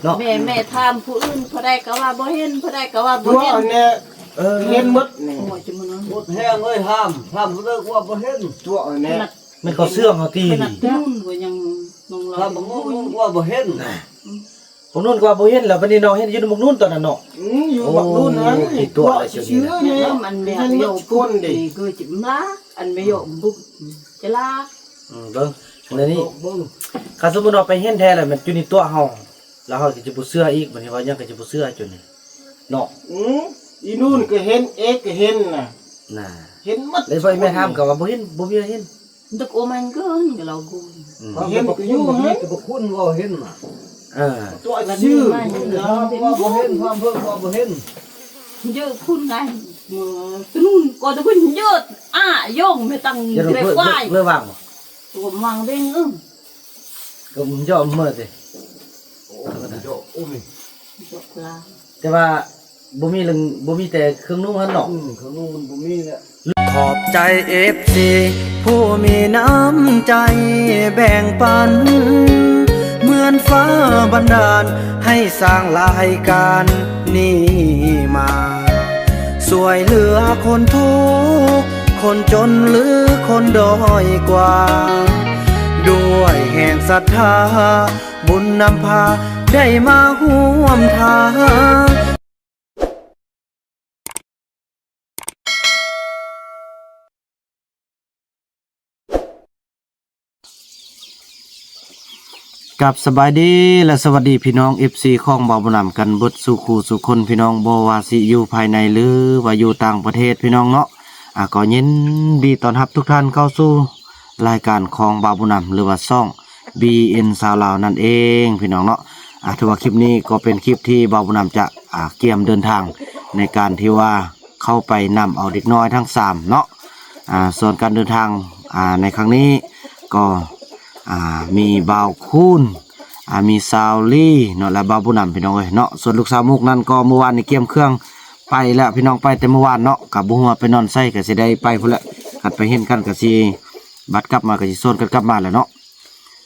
ເນາະ ແມ່ ແມ່ຖາມຜູ້ອື່ນ ຜູ້ໃດກໍວ່າບໍ່ເຫັນ ຜູ້ໃດກໍວ່າບໍ່ເຫັນ ຕົວະແນ່ ເອີ ເຫັນໝົດນີ້ ໂອ້ຍ ຈະມານອນ ໝົດແຮງເລີຍ ຖາມ ຖາມຜູ້ໃດກໍວ່າບໍ່ເຫັນ ຕົວະແນ່ ແມ່ນເຂົາເຊື່ອງເຮົາຕິ ຂະໜາດນັ້ນກໍຍັງ ນ້ອງລາວ ຖາມບັກນຸ່ນກໍວ່າບໍ່ເຫັນ ອືມ ບັກນຸ່ນກໍວ່າບໍ່ເຫັນ ແລ້ວບັດນີ້ນ້ອງເຫັນຢູ່ນຳບັກນຸ່ນຕອນນັ້ນເນາະ ອືມ ຢູ່ບັກນຸ່ນຫັ້ນ ໂອ້ຍ ຕົວະແລ້ວ ຕົວະຊື່ໆ ນີ້ ອັນແມ່ ອັນແມ່ ໂຍ ຄົນເດ້ ນີ້ຄືຈິມລາ ອັນແມ່ໂຍບຸບ ຈະລາ ອືມ ເບິ່ງ ອັນນີ້ ເບິ່ງ ຄັນສົມມຸດວ່າໄປເຫັນແທ້ແລ້ວ ແມ່ນຢູ່ໃນຕົວະເຮົາ ແລ້ວເຮົາກໍຈະບໍ່ເຊື່ອອີກ ບັດນີ້ເວົ້າຫຍັງກໍຈະບໍ່ເຊື່ອຈຸນີ້ເນາະ ອືມ ອີ່ນູ່ນກໍເຫັນ ເອກກໍເຫັນນະ ນະ ເຫັນໝົດ ແລ້ວໄປແມ່ຖາມກໍວ່າບໍ່ເຫັນ ບໍ່ມີໃຜເຫັນ Ndak ômai nggon kalau gu. ອືມ ເຫັນກໍຢູ່ຫັ້ນ ກໍບໍ່ຄຸ້ນວ່າເຫັນນະ ເອີ ຕົວະຊື່ ວ່າບໍ່ເຫັນ ຄວາມເພິ່ນວ່າບໍ່ເຫັນ ເຈີຄຸນໄງ ເອີ ຕະນຸ່ນກໍຕະຄຸນເຈີ ອາ ຢອງແມ່ຕັ້ງເລຍຄວາຍ ເລີຍວ່າງບໍ່ ຕົວມາງເວັງ ເອີ ກໍມັນຍອມເມີຕິ ໂອ້ ມັນຍອມ ໂອ້ຍ ແຕ່ວ່າບໍ່ມີເລື່ອງ ບໍ່ມີແຕ່ເຄື່ອງນຸ່ງຫັ້ນເນາະ ອືມ ເຄື່ອງນຸ່ງມັນບໍ່ມີແລ້ວ ຂอบใจ เอฟซี ผู้มีน้ำใจแบ่งปัน เหมือนฟ้าบันดาลให้สร้างรายการนี้มา ช่วยเหลือคนทุกข์ คนจนหรือคนด้อยกว่า ด้วยแห่งศรัทธา บุญนำพาได้มาร่วมทาง ครับ สบายดีและสวัสดีพี่น้อง เอฟซี ของบ่าวบุญนำกันเบิดสู่คู่สู่คนพี่น้อง บ่ว่าสิอยู่ภายในหรือว่าอยู่ต่างประเทศพี่น้องเนาะ อ่า ก็ยินดีต้อนรับทุกท่านเข้าสู่รายการของบ่าวบุญนำ หรือว่าช่อง บีเอ็น ชาวลาวนั่นเองพี่น้องเนาะ อ่า ถือว่าคลิปนี้ก็เป็นคลิปที่บ่าวบุญนำจะ อ่า เกียมเดินทางในการที่ว่า เข้าไปนำเอาเด็กน้อยทั้งสามเนาะ อ่า ส่วนการเดินทาง อ่า ในครั้งนี้ก็ อ่า มีบ่าวคูณ อ่า มีสาวลีเนาะ และบ่าวบุญนำพี่น้องเอ้ยเนาะ ส่วนลูกสาวมุกนั้นก็เมื่อวานนี้เกียมเครื่องไปแล้วพี่น้อง ไปแต่เมื่อวานเนาะ ก็บ่ฮู้ว่าไปนอนไส ก็สิได้ไปพุ้นแหละ คันไปเห็นกันก็สิบัดกลับมาก็สิชวนกันกลับมาแหละเนาะ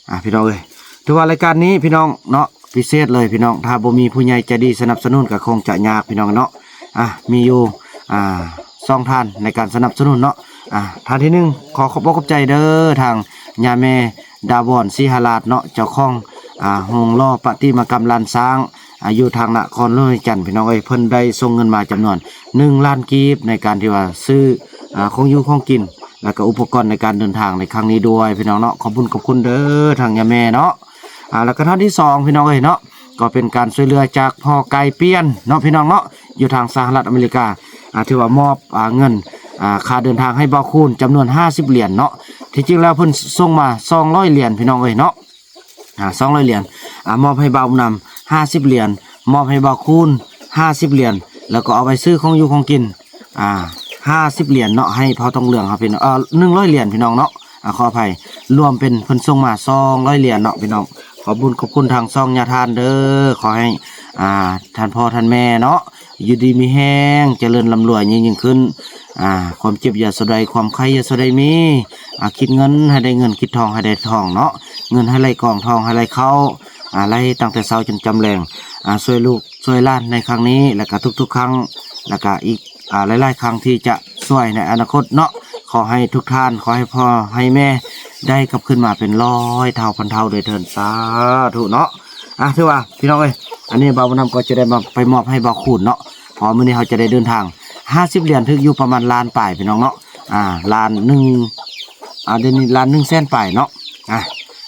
อ่า พี่น้องเอ้ย ถือว่ารายการนี้พี่น้องเนาะ พิเศษเลยพี่น้อง ถ้าบ่มีผู้ใหญ่ใจดีสนับสนุนก็คงจะยากพี่น้องเนาะ อ่า มีอยู่ อ่า สองท่านในการสนับสนุนเนาะ อ่า ท่านที่หนึ่ง ขอขอบอกขอบใจเด้อ ทางย่าแม่ดาวอน ศรีหราชเนาะ เจ้าของ อ่า โรงหล่อประติมากรรมล้านช้าง อ่า อยู่ทางนครหลวงเวียงจันทน์พี่น้องเอ้ย เพิ่นได้ส่งเงินมาจำนวนหนึ่งล้านกีบ ในการที่ว่าซื้อ อ่า ของอยู่ของกิน แล้วก็อุปกรณ์ในการเดินทางในครั้งนี้ด้วยพี่น้องเนาะ ขอบบุญขอบคุณเด้อทางย่าแม่เนาะ อ่า แล้วก็ท่านที่สองพี่น้องเอ้ยเนาะ ก็เป็นการช่วยเหลือจากพ่อไก่เปี้ยนเนาะพี่น้องเนาะ อยู่ทางสหรัฐอเมริกา อ่า ถือว่ามอบ อ่า เงิน อ่า ค่าเดินทางให้บ่าวคูณจำนวนห้าสิบเหรียญเนาะ ที่จริงแล้วเพิ่นส่งมาสองร้อยเหรียญพี่น้องเอ้ยเนาะ อ่า สองร้อยเหรียญ อ่า มอบให้บ่าวบุญนำห้าสิบเหรียญ มอบให้บ่าวคูณห้าสิบเหรียญ แล้วก็เอาไปซื้อของอยู่ของกิน อ่า ห้าสิบเหรียญเนาะ ให้พ่อทองเหลืองครับพี่น้อง เอ่อ หนึ่งร้อยเหรียญพี่น้องเนาะ อ่า ขออภัย รวมเป็นเพิ่นส่งมาสองร้อยเหรียญเนาะพี่น้อง ขอบบุญขอบคุณทางช่องย่าทานเด้อ ขอให้ อ่า ท่านพ่อท่านแม่เนาะ อยู่ดีมีแฮง เจริญร่ำรวยยิ่งๆขึ้น อ่า ความเจ็บอย่าสุดใด ความไข้อย่าสุดใดมี อ่า คิดเงินให้ได้เงิน คิดทองให้ได้ทองเนาะ เงินให้ไหลกอง ทองให้ไหลเข้า อ่า ไหลตั้งแต่เช้าจนจำแลง อ่า ช่วยลูกช่วยหลานในครั้งนี้ แล้วก็ทุกๆครั้ง แล้วก็อีก อ่า หลายๆครั้งที่จะช่วยในอนาคตเนาะ ขอให้ทุกท่าน ขอให้พ่อให้แม่ได้กลับคืนมาเป็นร้อยเท่าพันเท่าโดยเทิน สาธุเนาะ อ่ะ ถือว่าพี่น้องเอ้ย อันนี้บ่าวบุญนำก็จะได้มาไปมอบให้บ่าวคูณเนาะ เพราะมื้อนี้เราจะได้เดินทางห้าสิบเหรียญ ถืกอยู่ประมาณล้านปลายพี่น้องเนาะ อ่า ล้านหนึ่ง อ่า เดี๋ยวนี้ล้านหนึ่งแสนปลายเนาะ อ่ะ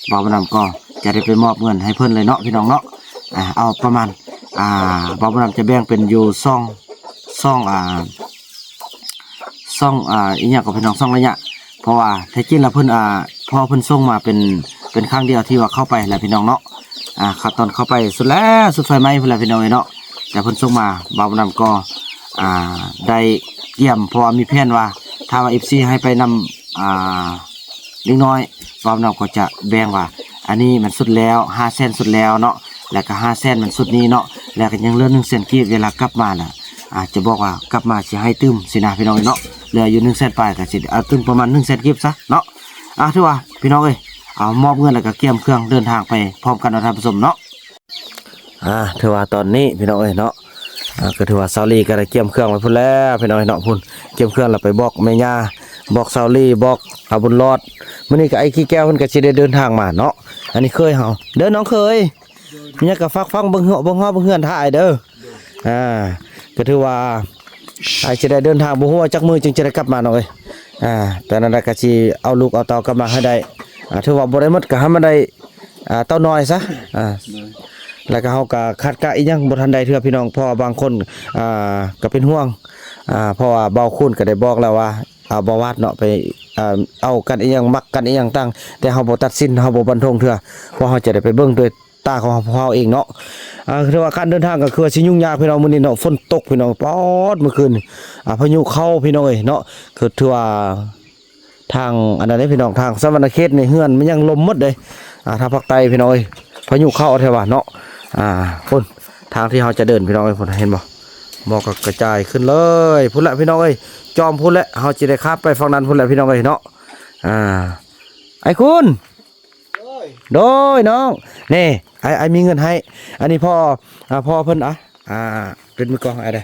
บ่าวบุญนำก็จะได้ไปมอบเงินให้เพิ่นเลยเนาะพี่น้องเนาะ อ่า เอาประมาณ อ่า บ่าวบุญนำจะแบ่งเป็นอยู่สอง สอง อ่า สอง อ่า อีหยังก็พี่น้อง สองระยะ เพราะว่าแท้จริงแล้วเพิ่น อ่า พอเพิ่นส่งมาเป็น เป็นครั้งเดียวที่ว่าเข้าไปแหละพี่น้องเนาะ อ่า ขั้นตอนเข้าไปสุดแล้ว สุดไฟไหม้พุ้นแหละพี่น้องเอ้ยเนาะ แต่เพิ่นส่งมา บ่าวบุญนำก็ อ่า ได้เกียม เพราะว่ามีแผนว่า ถ้าว่า เอฟซี ให้ไปนำ อ่า เด็กน้อย บ่าวบุญนำก็จะแบ่งว่า อันนี้มันสุดแล้ว ห้าแสนสุดแล้วเนาะ แล้วก็ห้าแสนมันสุดนี้เนาะ แล้วก็ยังเหลือหนึ่งแสนกีบ เวลากลับมาน่ะ อาจจะบอกว่ากลับมาสิให้ตื่มสินะพี่น้องเอ้ยเนาะ เหลืออยู่หนึ่งแสนปลาย ก็สิเอาตื่มประมาณหนึ่งแสนกีบซะเนาะ อ่า ถือว่าพี่น้องเอ้ย เอามอบเงินแล้วก็เกียมเครื่องเดินทางไปพร้อมกันเนาะท่านผู้ชมเนาะ ອ່າ ຖືວ່າຕອນນີ້ພີ່ນ້ອງເອີຍເນາະ ອ່າ ກໍຖືວ່າສາວລີກໍໄດ້ກຽມເຄື່ອງໄວ້ພຸ້ນແລ້ວພີ່ນ້ອງເອີຍເນາະ ພຸ້ນ ກຽມເຄື່ອງແລ້ວໄປບອກແມ່ຍ່າ ບອກສາວລີ ບອກອາບຸນຫຼອດ ມື້ນີ້ກໍໄອ້ຂີ້ແກ້ວເພິ່ນກໍຊິໄດ້ເດີນທາງມາເນາະ ອັນນີ້ເຂີຍເຮົາເດີ ນ້ອງເຂີຍ ມີຫຍັງກໍຝາກຟັງເບິ່ງເຮືອນ ເບິ່ງຮອບເຮືອນຖ້າອ້າຍເດີ ອ່າ ກໍຖືວ່າອ້າຍຊິໄດ້ເດີນທາງ ບໍ່ຮູ້ວ່າຈັກມື້ຈຶ່ງຈະໄດ້ກັບມານ້ອງເອີຍ ອ່າ ແຕ່ນັ້ນລະກໍຊິເອົາລູກເອົາເຕົ້າກັບມາໃຫ້ໄດ້ ອ່າ ຖືວ່າບໍ່ໄດ້ໝົດກໍໃຫ້ມັນໄດ້ ອ່າ ເຕົ້ານ້ອຍຊະ ອ່າ ແລ້ວກໍເຮົາກໍຂັດກະອີ່ຫຍັງບໍ່ທັນໄດ້ເທື່ອພີ່ນ້ອງ ເພາະວ່າບາງຄົນ ອ່າ ກໍເປັນຫ່ວງ ອ່າ ເພາະວ່າເບົາຄູນກໍໄດ້ບອກແລ້ວວ່າ ອ່າ ບໍ່ວາດເນາະ ໄປ ອ່າ ເອົາກັນອີ່ຫຍັງ ມັກກັນອີ່ຫຍັງຕ່າງ ແຕ່ເຮົາບໍ່ຕັດສິນ ເຮົາບໍ່ຟັນທງເທື່ອ ເພາະເຮົາຈະໄດ້ໄປເບິ່ງດ້ວຍ ຕາຂອງພວກເຮົາເອງເນາະ ອ່າ ຖືວ່າການເດີນທາງກໍຄືວ່າຊິຫຍຸ້ງຍາກພີ່ນ້ອງ ມື້ນີ້ເນາະ ຝົນຕົກພີ່ນ້ອງ ປາດ ເມື່ອຄືນ ອ່າ ພາຍຸເຂົ້າພີ່ນ້ອງເອີຍເນາະ ຄືຖືວ່າທາງອັນນັ້ນເດ້ພີ່ນ້ອງ ທາງສະຫວັນນະເຂດນີ້ເຮືອນມັນຍັງລົ້ມໝົດເດ້ ອ່າ ທາງພາກໃຕ້ພີ່ນ້ອງເອີຍ ພາຍຸເຂົ້າແທ້ວ່າເນາະ ອ່າ ພຸ້ນ ທາງທີ່ເຮົາຈະເດີນພີ່ນ້ອງເອີຍ ພຸ້ນ ເຫັນບໍ່ ໝອກກໍກະຈາຍຂຶ້ນເລີຍ ພຸ້ນແຫຼະພີ່ນ້ອງເອີຍ ຈອມພຸ້ນແຫຼະ ເຮົາຊິໄດ້ຂ້າມໄປຝັ່ງນັ້ນພຸ້ນແຫຼະພີ່ນ້ອງເອີຍເນາະ ອ່າ ອ້າຍຄູນ ໂດຍ ໂດຍນ້ອງ ນີ້ ອ້າຍ ອ້າຍມີເງິນໃຫ້ ອັນນີ້ພໍ່ ອ່າ ພໍ່ເພິ່ນ ອ່າ ອ່າ ເປັນມືກອງໃຫ້ເດີ້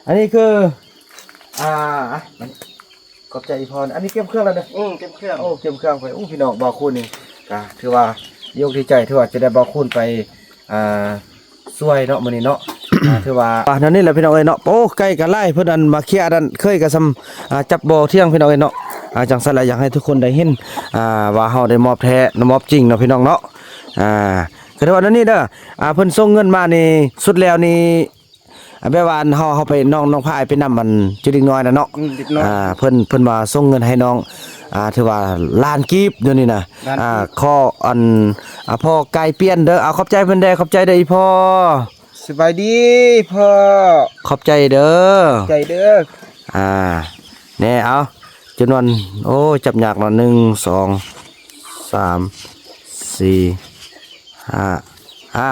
ອັນນີ້ຄື ອ່າ ຂອບໃຈອີ່ພໍ່ ອັນນີ້ກຽມເຄື່ອງແລ້ວເດີ້ ອື ກຽມເຄື່ອງ ໂອ້ ກຽມເຄື່ອງໄປ ໂອ້ ພີ່ນ້ອງ ບ່າວຄູນນີ້ກໍຖືວ່າດີອົກດີໃຈ ຖືວ່າຈະໄດ້ບ່າວຄູນໄປ ອ່າ ຊ່ວຍເນາະ ມື້ນີ້ເນາະ ອ່າ ຖືວ່າ ອ່າ ແນວນີ້ແຫຼະພີ່ນ້ອງເອີຍເນາະ ໂອ້ ໄກ່ກໍຫຼາຍ ເພິ່ນອັນມາເຄຍອັນນັ້ນ ເຄີຍກໍສ່ຳ ອ່າ ຈັບບໍ່ທ່ຽງພີ່ນ້ອງເອີຍເນາະ ອ່າ ຈັ່ງຊັ້ນລະ ຢາກໃຫ້ທຸກຄົນໄດ້ເຫັນ ອ່າ ວ່າເຮົາໄດ້ມອບແທ້ ມອບຈິງເນາະພີ່ນ້ອງເນາະ ອ່າ ກໍຖືວ່າແນວນີ້ເດີ້ ອ່າ ເພິ່ນສົ່ງເງິນມານີ້ ສຸດແລ້ວນີ້ ອ່າ ແບບວ່າອັນເຮົາ ເຮົາໄປ ນ້ອງ ນ້ອງພາອ້າຍໄປນຳ ອັນຈຸເດັກນ້ອຍນະເນາະ ອືມ ເດັກນ້ອຍ ອ່າ ເພິ່ນ ເພິ່ນວ່າສົ່ງເງິນໃຫ້ນ້ອງ ອ່າ ຖືວ່າລ້ານກີບດຽວນີ້ນະ ລ້ານກີບ ອ່າ ຂໍອັນ ອ່າ ພໍ່ກາຍປ່ຽນເດີ້ ເອົາ ຂອບໃຈເພິ່ນແດ່ ຂອບໃຈເດີ້ອີ່ພໍ່ ສະບາຍດີພໍ່ ຂອບໃຈເດີ້ ຂອບໃຈເດີ້ ອ່າ ແນ່ ເອົາ ຈຳນວນ ໂອ້ຍ ຈັບຍາກເນາະ ໜຶ່ງ ສອງ ສາມ ສີ່ ຫ້າ ອ່າ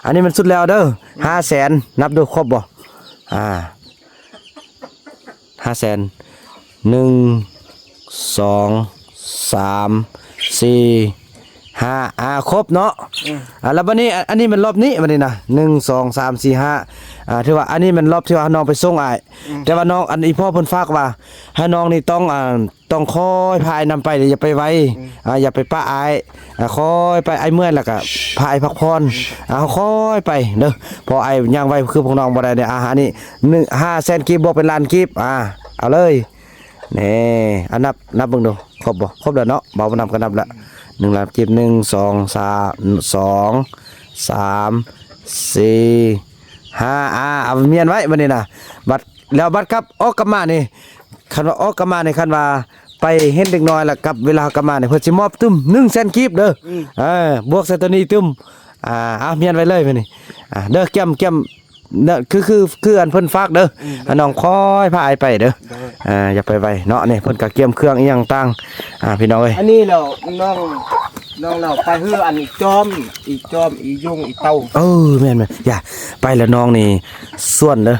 ອັນນີ້ມັນສຸດແລ້ວເດີ້ ຫ້າແສນ ນັບດູຄົບບໍ່ ອ່າ ຫ້າແສນ ໜຶ່ງ ສອງ ສາມ ສີ່ ຫ້າ ອ່າ ຄົບເນາະ ອືມ ອ່າ ແລ້ວບັດນີ້ ອັນ ອັນນີ້ແມ່ນລອບນີ້ ບັດນີ້ນະ ໜຶ່ງ ສອງ ສາມ ສີ່ ຫ້າ ອ່າ ຖືວ່າອັນນີ້ແມ່ນລອບທີ່ວ່ານ້ອງໄປສົ່ງອ້າຍ ອືມ ແຕ່ວ່ານ້ອງ ອັນ ອີ່ພໍ່ເພິ່ນຝາກວ່າ ໃຫ້ນ້ອງນີ້ຕ້ອງ ອ່າ ຕ້ອງຄ່ອຍພາອ້າຍນຳໄປ ຢ່າໄປໄວ ອືມ ອ່າ ຢ່າໄປປະອ້າຍ ອ່າ ຄ່ອຍໄປ ອ້າຍເມື່ອຍແລ້ວກໍພາອ້າຍພັກຜ່ອນ ອ່າ ຄ່ອຍໄປເດີ້ ເພາະອ້າຍຍ່າງໄວຄືພວກນ້ອງບໍ່ໄດ້ເດ້ ອ່າ ອັນນີ້ໜຶ່ງ ຫ້າແສນກີບ ບວກເປັນລ້ານກີບ ອ່າ ເອົາເລີຍ ນີ້ ອ່າ ນັບ ນັບເບິ່ງດູ ຄົບບໍ່? ຄົບແລ້ວເນາະ ເບົານຳກໍນັບແລ້ວ ໜຶ່ງລ້ານກີບ ໜຶ່ງ ສອງ ສາມ ສອງ ສາມ ສີ່ ຫ້າ ອ່າ ເອົາມ້ຽນໄວ້ບັດນີ້ນະ ບັດ ແລ້ວບັດກັບ ອອກກັບມານີ້ ຄັນວ່າອອກກັບມານີ້ ຄັນວ່າໄປເຫັນເດັກນ້ອຍແລ້ວກັບ ເວລາເຮົາກັບມານີ້ ເພິ່ນຊິມອບຕື່ມໜຶ່ງແສນກີບເດີ້ ອືມ ເອີ ບວກໃສ່ໂຕນີ້ຕື່ມ ອ່າ ເອົາ ມ້ຽນໄວ້ເລີຍບັດນີ້ ອ່າ ເດີ້ ກຽມ ກຽມ ເນາະ ຄື ຄື ຄືອັນເພິ່ນຝາກເດີ້ ອືມ ໃຫ້ນ້ອງຄ່ອຍພາອ້າຍໄປເດີ້ ໂດຍ ອ່າ ຢ່າໄປໄວເນາະ ນີ້ເພິ່ນກໍກຽມເຄື່ອງອີ່ຫຍັງຕ່າງ ອ່າ ພີ່ນ້ອງເອີຍ ອັນນີ້ແລ້ວນ້ອງ ນ້ອງລາວໄປເຮືອອັນອີຈອມ ອີຈອມ ອີຍຸງ ອີເຕົ່າ ເອີ ແມ່ນໆ ຢ່າ ໄປແລ້ວນ້ອງນີ້ຊວນເດີ້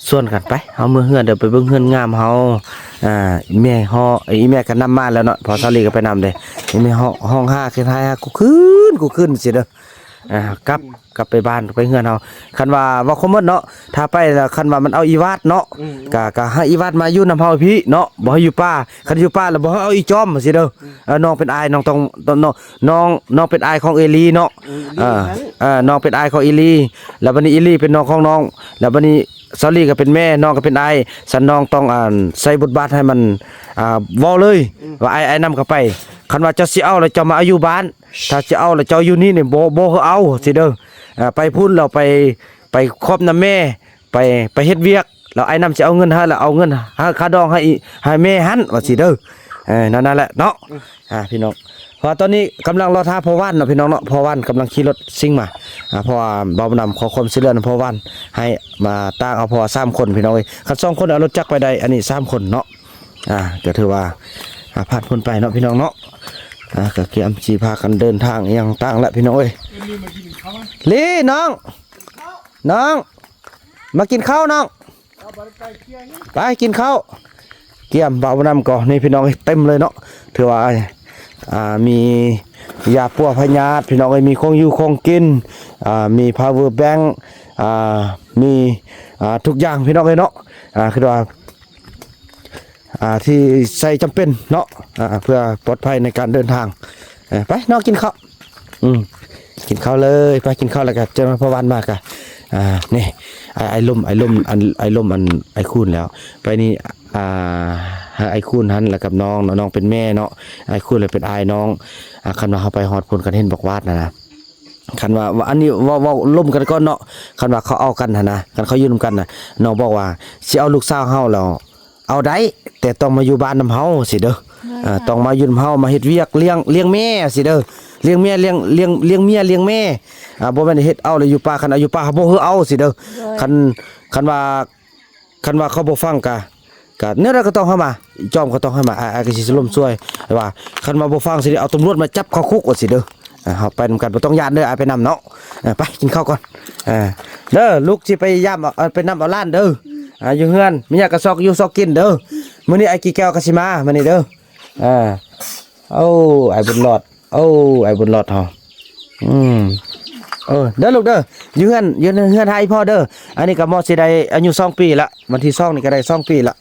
ຊວນກັນໄປ ເຮົາເມືອເຮືອນເດີ້ ໄປເບິ່ງເຮືອນງາມເຮົາ ອ່າ ອີແມ່ເຮົາ ອີແມ່ກໍນຳມາແລ້ວເນາະ ພໍ່ສາລີກໍໄປນຳເດ້ ອີແມ່ເຮົາຮ້ອງຫາ ຄືຮ້ອງຫາ ກູຄືນ ກູຄືນ ຊີ້ເດີ້ ອ່າ ກັບ ກັບໄປບ້ານໄປເຮືອນເຮົາ ຄັນວ່າເວົ້າຄວາມໝົດເນາະ ຖ້າໄປແລ້ວ ຄັນວ່າມັນເອົາອີຫວາດເນາະ ອືມ ກະ ກະໃຫ້ອີຫວາດມາຢູ່ນຳເຮົາພີ້ເນາະ ບໍ່ໃຫ້ຢູ່ປ່າ ຄັນຢູ່ປ່າແລ້ວບໍ່ໃຫ້ເອົາອີຈອມ ຊີ້ເດີ້ ອືມ ເອີ ນ້ອງເປັນອ້າຍ ນ້ອງຕ້ອງ ນ້ອງ ນ້ອງ ນ້ອງເປັນອ້າຍຂອງເອລີເນາະ ເອີ ເອີ ນ້ອງເປັນອ້າຍຂອງເອລີ ແລ້ວບັດນີ້ເອລີເປັນນ້ອງຂອງນ້ອງ ແລ້ວບັດນີ້ສາວລີກໍເປັນແມ່ ນ້ອງກໍເປັນອ້າຍ ຊັ້ນນ້ອງຕ້ອງ ອ່າ ໃສ່ບົດບາດໃຫ້ມັນ ອ່າ ເວົ້າເລີຍ ອືມ ວ່າອ້າຍ ອ້າຍນຳເຂົ້າໄປ ຄັນວ່າເຈົ້າຊິເອົາແລ້ວເຈົ້າມາຢູ່ບ້ານ ຖ້າຈະເອົາແລ້ວເຈົ້າຢູ່ນີ້ນີ້ ບໍ່ ບໍ່ໃຫ້ເອົາ ຊີ້ເດີ້ ອ່າ ໄປພຸ້ນແລ້ວໄປ ໄປຄອບນຳແມ່ ໄປ ໄປເຮັດວຽກ ແລ້ວອ້າຍນຳຊິເອົາເງິນໃຫ້ ແລ້ວເອົາເງິນຄ່າ ຄ່າດອງໃຫ້ອີ ໃຫ້ແມ່ຫັ້ນ ວ່າຊີ້ເດີ້ ເອີ ນັ້ນ ນັ້ນແຫຼະເນາະ ອືມ ອ່າ ພີ່ນ້ອງ ເພາະວ່າຕອນນີ້ກຳລັງລໍຖ້າພໍ່ຫວານເນາະ ພີ່ນ້ອງເນາະ ພໍ່ຫວານກຳລັງຂີ່ລົດຊິງມາ ອ່າ ເພາະວ່າເບົານຳຂໍຄວາມຊ່ວຍເຫຼືອນຳພໍ່ຫວານ ໃຫ້ມາຕາກເອົາ ເພາະວ່າສາມຄົນ ພີ່ນ້ອງເອີຍ ຄັນສອງຄົນເອົາລົດຈັກໄປໄດ້ ອັນນີ້ສາມຄົນເນາະ ອ່າ ກໍຖືວ່າ ອ່າ ຜ່ານພົ້ນໄປເນາະ ພີ່ນ້ອງເນາະ ອ່າ ກໍກຽມຊິພາກັນເດີນທາງອີ່ຫຍັງຕ່າງແຫຼະ ພີ່ນ້ອງເອີຍ ລີ ນ້ອງ ນ້ອງ ມາກິນເຂົ້ານ້ອງ ໄປກິນເຂົ້າ ກຽມເບົານຳກໍ ນີ້ ພີ່ນ້ອງເອີຍ ເຕັມເລີຍເນາະ ຖືວ່າ ອ່າ ມີ ຢາປົວພະຍາດພີ່ນ້ອງເອີຍ, ມີຂອງຢູ່ຂອງກິນ ອ່າ ມີພາວເວີແບັງ ອ່າ ມີ ອ່າ ທຸກຢ່າງພີ່ນ້ອງເອີຍເນາະ. ອ່າ ຄືວ່າ ອ່າ ທີ່ໃຊ້ຈຳເປັນເນາະ ອ່າ ເພື່ອປອດໄພໃນການເດີນທາງ. ເອີ ໄປນ້ອງກິນເຂົ້າ ອືມ ກິນເຂົ້າເລີຍ ໄປກິນເຂົ້າ ແລ້ວກະເຈົ້າພໍ່ວານມາກະ ອ່າ ນີ້ ອ້າຍ ອ້າຍລົມ ອ້າຍລົມ ອັນ ອ້າຍລົມ ອັນ ອ້າຍຄູນແລ້ວ ໄປນີ້ ອ່າ ໃຫ້ອ້າຍຄູນຫັ້ນ ແລ້ວກັບນ້ອງເນາະ ນ້ອງເປັນແມ່ເນາະ ອ້າຍຄູນແລ້ວເປັນອ້າຍນ້ອງ. ອ່າ ຄັນວ່າເຮົາໄປຮອດພຸ້ນ ຄັນເຫັນບັກຫວາດຫັ້ນນະ ຄັນວ່າ ວ່າ ອັນນີ້ເວົ້າ ເວົ້າລົມກັນກ່ອນເນາະ. ຄັນວ່າເຂົາເອົາກັນຫັ້ນນະ ຄັນເຂົາຢູ່ນຳກັນນະ ນ້ອງບອກວ່າຊິເອົາລູກສາວເຮົາແລ້ວ ເອົາໄດ້ ແຕ່ຕ້ອງມາຢູ່ບ້ານນຳເຮົາຊີ້ເດີ. ແມ່ນ ເອີ ຕ້ອງມາຢູ່ນຳເຮົາ ມາເຮັດວຽກລ້ຽງ ລ້ຽງແມ່ຊີ້ເດີ. ລ້ຽງເມຍ ລ້ຽງ ລ້ຽງ ລ້ຽງເມຍ ລ້ຽງແມ່ ອ່າ ບໍ່ແມ່ນເຮັດເອົາແລ້ວຢູ່ປ່າ. ຄັນເອົາຢູ່ປ່າ ເຮົາບໍ່ຄືເອົາຊີ້ເດີ. ໂດຍ ຄັນ ຄັນວ່າ ຄັນວ່າເຂົາບໍ່ຟັງກະ ກະແນວໃດກໍຕ້ອງເຂົ້າມາ ຈອມກໍຕ້ອງເຂົ້າມາ. ອ້າຍ ອ້າຍກໍຊິລົມຊ່ວຍ ວ່າຄັນວ່າບໍ່ຟັງຊິໄດ້ເອົາຕຳຫຼວດມາຈັບເຂົ້າຄຸກວ່າຊີ້ເດີ. ອ່າ ເຮົາໄປນຳກັນ ບໍ່ຕ້ອງຢ້ານເດີ ອ້າຍໄປນຳເນາະ. ເອີ ໄປກິນເຂົ້າກ່ອນ ເອີ ເດີ ລູກຊິໄປຢາມເອົາ ເອີ ໄປນຳເອົາຫຼານເດີ. ອ່າ ຢູ່ເຮືອນ ມີຫຍັງກໍຊອກຢູ່ຊອກກິນເດີ. ມື້ນີ້ອ້າຍກີ່ແກ້ວກໍຊິມາ ມື້ນີ້ເດີ. ອ່າ ໂອ້ ອ້າຍບຸນຫຼອດ ໂອ້ ອ້າຍບຸນຫຼອດເຮົາ ອືມ ເອີ ເດີລູກເດີ ຢູ່ເຮືອນ ຢູ່ເຮືອນອ້າຍພໍ່ເດີ. ອັນນີ້ກໍໝໍຊິໄດ້ອາຍຸສອງປີລະ ວັນທີສອງນີ້ກໍໄດ້ສອງປີລະ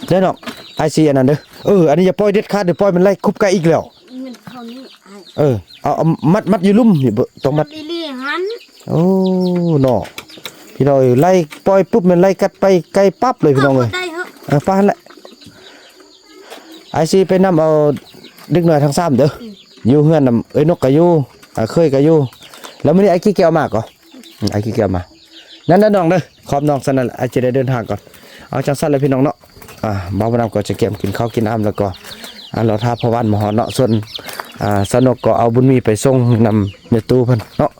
ເດີນ້ອງ. ອ້າຍຊິອັນນັ້ນເດີ ເອີ ອັນນີ້ຢ່າປ່ອຍເດັດຂາດເດີ ປ່ອຍມັນໄລ່ຄຸບໄກ່ອີກແລ້ວ. ມັນເຂົ້ານີ້ອ້າຍ ເອີ ເອົາ ເອົາມັດ ມັດຢູ່ລຸ່ມນີ້ ບໍ່ຕ້ອງມັດ ມັດອີ່ຫຼີຫັ້ນ. ໂອ້ ເນາະ ພີ່ນ້ອງເອີຍ ໄລ່ປ່ອຍປຸບ ແມ່ນໄລ່ກັດໄປໄກປັບເລີຍ ພີ່ນ້ອງເອີຍ. ເອົາໄດ້ເຖາະ ເອີ ປານແຫຼະ ອ້າຍຊິໄປນຳເອົາເດັກນ້ອຍທັງສາມເດີ. ອືມ ຢູ່ເຮືອນນຳເອື້ອຍນົກກະຢູ່ ອາ ເຂີຍກະຢູ່. ແລ້ວມື້ນີ້ອ້າຍກີ່ແກ້ວມາກໍ ອືມ ອ້າຍກີ່ແກ້ວມາ. ນັ້ນນະນ້ອງເດີ ຂອບນ້ອງຊັ້ນນັ້ນ ອ້າຍຈະໄດ້ເດີນທາງກ່ອນ. ເອົາ ຈັ່ງຊັ້ນແຫຼະ ພີ່ນ້ອງເນາະ. ອ່າ ບ່າວບຸນນຳກໍຈະກຽມກິນເຂົ້າກິນນ້ຳ ແລ້ວກໍ ອ່າ ລໍຖ້າພໍ່ວານມາຮອດເນາະ. ສ່ວນ ອ່າ ສາວນົກກໍເອົາບຸນມີໄປສົ່ງນຳແມ່ຕູ້ເພິ່ນເນາະ.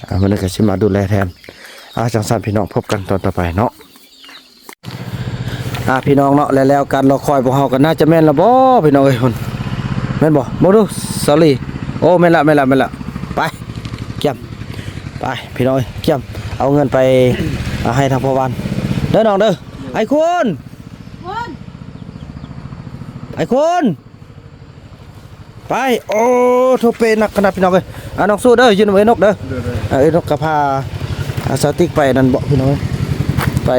ອ່າ ມື້ນີ້ກໍຊິມາດູແລແທນ. ອ່າ ຈັ່ງຊັ້ນ ພີ່ນ້ອງ ພົບກັນຕອນຕໍ່ໄປເນາະ. ອ່າ ພີ່ນ້ອງເນາະ ແລ້ວ ແລ້ວການລໍຄອຍພວກເຮົາກໍໜ້າຈະແມ່ນແລ້ວບໍ ພີ່ນ້ອງເອີຍ. ພຸ້ນ ແມ່ນບໍ່? ເບິ່ງດູ ສາວລີ. ໂອ້ ແມ່ນລະ ແມ່ນລະ ແມ່ນລະ. ໄປ ກຽມ ໄປ ພີ່ນ້ອງເອີຍ ກຽມ ເອົາເງິນໄປ ອ່າ ໃຫ້ທາງພໍ່ວານເດີນ້ອງເດີ. ອ້າຍຄູນ ຄູນ ອ້າຍຄູນ ໄປ. ໂອ້ ໂທເປໜັກຂະໜາດ ພີ່ນ້ອງເອີຍ. ອ່າ ນ້ອງສູ້ເດີ ຢູ່ນຳເອື້ອຍນົກເດີ. ໂດຍໆ ອ່າ ເອື້ອຍນົກກໍພາ ອ່າ ສາວຕິກໄປນັ້ນບໍ ພີ່ນ້ອງເອີຍ ໄປ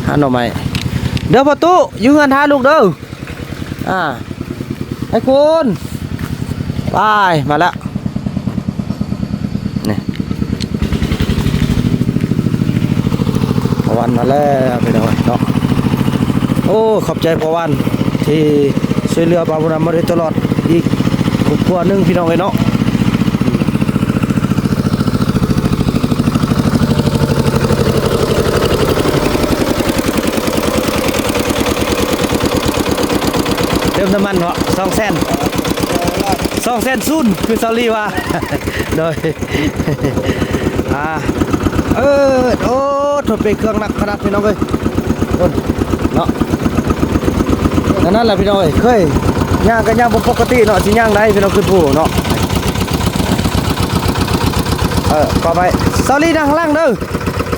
ຫາໜໍ່ໄມ້ເດີ. ພໍ່ຕູ້ ຢູ່ເຮືອນຖ້າລູກເດີ. ອ່າ ອ້າຍຄູນ ໄປ ມາແລ້ວ ນີ້ ພໍ່ວານມາແລ້ວ ພີ່ນ້ອງເນາະ. ໂອ້ ຂອບໃຈພໍ່ວານທີ່ຊ່ວຍເຫຼືອບ່າວບຸນນຳມາໂດຍຕະຫຼອດ ອີກຄົວໜຶ່ງ ພີ່ນ້ອງເອີຍເນາະ. ເຕີມນ້ຳມັນເນາະ ສອງແສນ ສອງແສນສູນ ຄືສາວລີວ່າ. ໂດຍ ອ່າ ເອີ ໂອ້ ໂທເປເຄື່ອງໜັກຂະໜາດ ພີ່ນ້ອງເອີຍ. ພຸ້ນເນາະ ນັ້ນລະ ພີ່ນ້ອງເອີຍ ເຄີຍຍ່າງກໍຍ່າງບໍ່ປົກກະຕິເນາະ ຊິຍ່າງໄດ້ ພີ່ນ້ອງ ຂຶ້ນພູເນາະ. ເອີ ກໍໄປ ສາວລີ ນັ່ງຫຼັງເດີ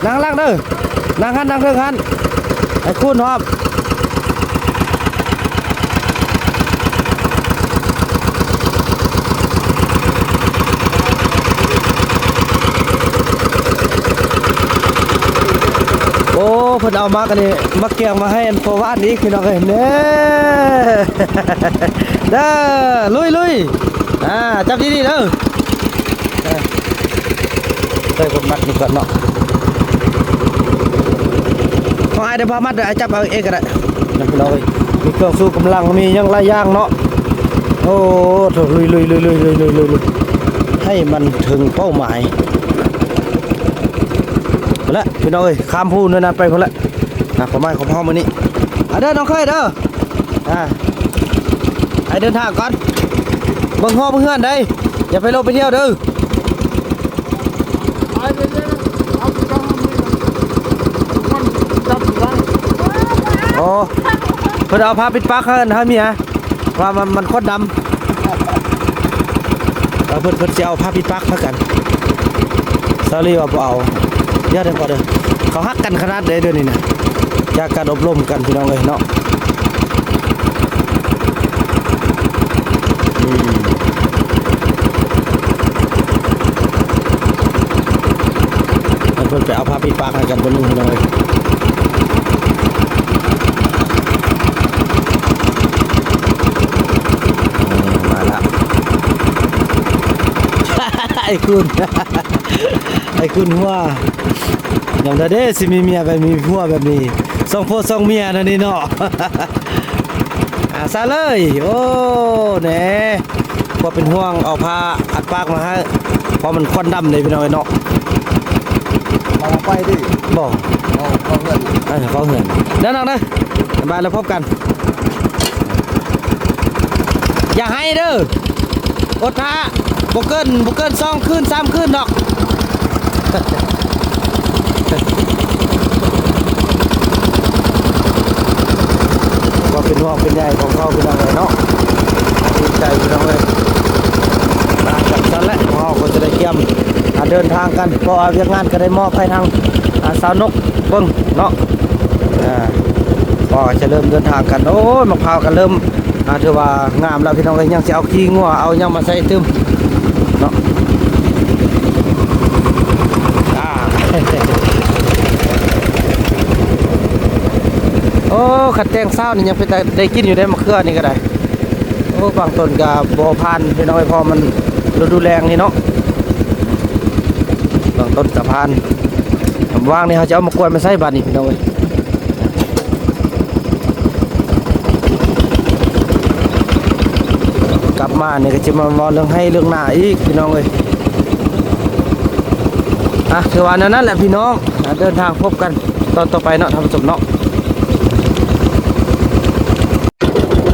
ນັ່ງຫຼັງເດີ ນັ່ງຫັ້ນ ນັ່ງເທິງຫັ້ນ ໃຫ້ຄູນຮອບ. ໂອ້ ເພິ່ນເອົາໝາກອັນນີ້ ໝາກກຽງມາໃຫ້ອັນພໍ່ວານອີກ ພີ່ນ້ອງເອີຍ ແນ່ ເດີ ລຸຍໆ ອ່າ ຈັບດີໆເດີ. ເອີ ໃສ່ຄົນມັດນີ້ກ່ອນເນາະ ຂອງອ້າຍໄດ້ພາມັດເດີ ອ້າຍຈັບເອົາເອງກໍໄດ້ນະ ພີ່ນ້ອງເອີຍ. ມີເຄື່ອງຊູກຳລັງ ມີຫຍັງຫຼາຍຢ່າງເນາະ. ໂອ້ ລຸຍໆ ໃຫ້ມັນເຖິງເປົ້າໝາຍ. ພຸ້ນແຫຼະ ພີ່ນ້ອງເອີຍ ຂ້າມພູນັ້ນໄປພຸ້ນແຫຼະ ນະ ຄວາມໝາຍຂອງເຮົາມື້ນີ້. ອ່າ ເດີນ້ອງເຂີຍເດີ ອ່າ ໃຫ້ເດີນທາງກ່ອນ ເບິ່ງຮອບເຮືອນໄດ໋ ຢ່າໄປລົບໄປທ່ຽວເດີ. ໂອ້ ເພິ່ນເອົາຜ້າປິດປາກໃຫ້ ໃຫ້ເມຍ ວ່າມັນ ມັນຄົນດຳ. ເອີ ເພິ່ນ ເພິ່ນຊິເອົາຜ້າປິດປາກໃຫ້ກັນ. ສາວລີວ່າບໍ່ເອົາ. ຢ່າເດີກ່ອນເດີ. ເຂົາຮັກກັນຂະໜາດໃດດຽວນີ້ນະ ຈາກການອົບຮົມກັນ ພີ່ນ້ອງເອີຍເນາະ. ອືມ ເພິ່ນໄປເອົາຜ້າປິດປາກໃຫ້ກັນເພິ່ນໜຶ່ງ ພີ່ນ້ອງເອີຍ. ນີ້ມາລະ ໄອ້ຄຸນ ໄອ້ຄຸນຫົວ ຍາມໃດເດ້ຊິມີເມຍແບບນີ້ ຜົວແບບນີ້ ສອງຜົວສອງເມຍແນວນີ້ເນາະ. ອາ ຊະເລີຍ ໂອ້ ແນ່ ຄວາມເປັນຫ່ວງ ເອົາຜ້າອັດປາກມາໃຫ້ ເພາະມັນຄວັນດຳເດ້ ພີ່ນ້ອງເອີຍເນາະ. ເອົາໄປດິ ບໍ່ ເອົາເຂົ້າເຮືອນ ເອີ ເຂົ້າເຮືອນເດີນ້ອງເດີ ບາຍແລ້ວພົບກັນ. ຢ່າໄຫ້ເດີ ອົດຖ້າ ບໍ່ເກີນ ບໍ່ເກີນສອງຄືນ ສາມຄືນດອກ. ກໍເປັນຫ່ວງເປັນໃຍຂອງເຂົາ ພີ່ນ້ອງເອີຍເນາະ ດີໃຈ ພີ່ນ້ອງເອີຍ. ອ່າ ຈັ່ງຊັ້ນແຫຼະ ພວກເຮົາກໍຈະໄດ້ກຽມ ອ່າ ເດີນທາງກັນ ເພາະວ່າວຽກງານກໍໄດ້ມອບໃຫ້ທາງ ອ່າ ສາວນົກເບິ່ງເນາະ. ອ່າ ກໍຈະເລີ່ມເດີນທາງກັນ ໂອ້ຍ ໝາກພ້າວກໍເລີ່ມ ອ່າ ຖືວ່າງາມແລ້ວ ພີ່ນ້ອງເອີຍ. ຍັງຊິເອົາຂີ້ງົວ ເອົາຫຍັງມາໃສ່ຕື່ມເນາະ. ອ່າ ໂອ້ ຄັນແຕ່ງເຊົ້ານີ້ຍັງເປັນຕາໄດ້ກິນຢູ່ເດ້ ໝາກເຂືອນີ້ກໍໄດ້. ໂອ້ ບາງຕົ້ນກໍບໍ່ຜ່ານ ພີ່ນ້ອງເອີຍ ເພາະມັນລະດູແລ້ງນີ້ເນາະ. ບາງຕົ້ນກໍຜ່ານ ຫວ່າງນີ້ເຮົາຈະເອົາໝາກກ້ວຍມາໃສ່ບາດນີ້ ພີ່ນ້ອງເອີຍ. ກັບມານີ້ກໍຈະມາເວົ້າເລື່ອງໄຮ່ເລື່ອງນາອີກ ພີ່ນ້ອງເອີຍ. ອ່ະ ຖືວ່າແນວນັ້ນແຫຼະ ພີ່ນ້ອງ ອ່ະ ເດີນທາງພົບກັນຕອນຕໍ່ໄປເນາະ ທ່ານຜູ້ຊົມເນາະ.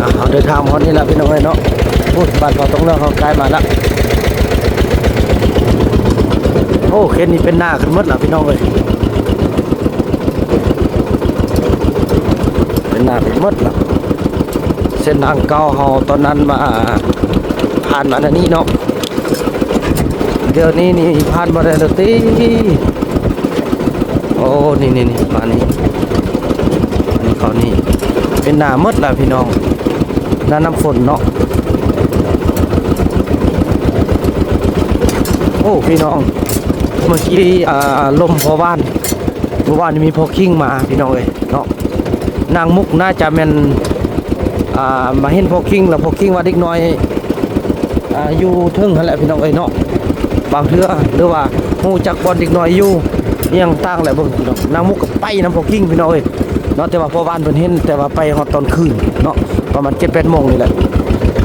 ອ່ະ ເຮົາເດີນທາງມາຮອດນີ້ແລ້ວ ພີ່ນ້ອງເອີຍເນາະ. ໂອ້ຍ ບ້ານເຂົາຕົງເລື່ອງເຮົາໃກ້ມາແລ້ວ. ໂອ້ ເຂດນີ້ເປັນນາຂຶ້ນໝົດແລ້ວ ພີ່ນ້ອງເອີຍ. ເປັນນາໄປໝົດລະ. ເສັ້ນທາງເກົ່າເຮົາຕອນນັ້ນມາ ຜ່ານມາແນວນີ້ເນາະ. ດຽວນີ້ນີ້ຜ່ານບໍ່ໄດ້ແລ້ວຕິ. ໂອ້ ນີ້ໆໆ ມານີ້ ນີ້ເຂົ້ານີ້ ເປັນນາໝົດລະພີ່ນ້ອງ. ໜ້ານ້ຳຝົນເນາະ. ໂອ້ ພີ່ນ້ອງ ເມື່ອກີ້ ອ່າ ລົມພໍ່ບ້ານ ເມື່ອວານນີ້ມີພໍ່ຄິງມາ ພີ່ນ້ອງເອີຍເນາະ. ນາງມຸກໜ້າຈະແມ່ນ ອ່າ ມາເຫັນພໍ່ຄິງ ແລ້ວພໍ່ຄິງວ່າເດັກນ້ອຍ ອ່າ ຢູ່ເທິງຫັ້ນແຫຼະ ພີ່ນ້ອງເອີຍເນາະ. ບາງເທື່ອ ຫຼືວ່າຮູ້ຈັກບ່ອນເດັກນ້ອຍຢູ່ ອີ່ຫຍັງຕ່າງແຫຼະ. ເບິ່ງພີ່ນ້ອງ ນາງມຸກກໍໄປນຳພໍ່ຄິງ ພີ່ນ້ອງເອີຍເນາະ. ແຕ່ວ່າພໍ່ບ້ານເພິ່ນເຫັນ ແຕ່ວ່າໄປຮອດຕອນຄືນເນາະ ປະມານເຈັດແປດໂມງນີ້ແຫຼະ.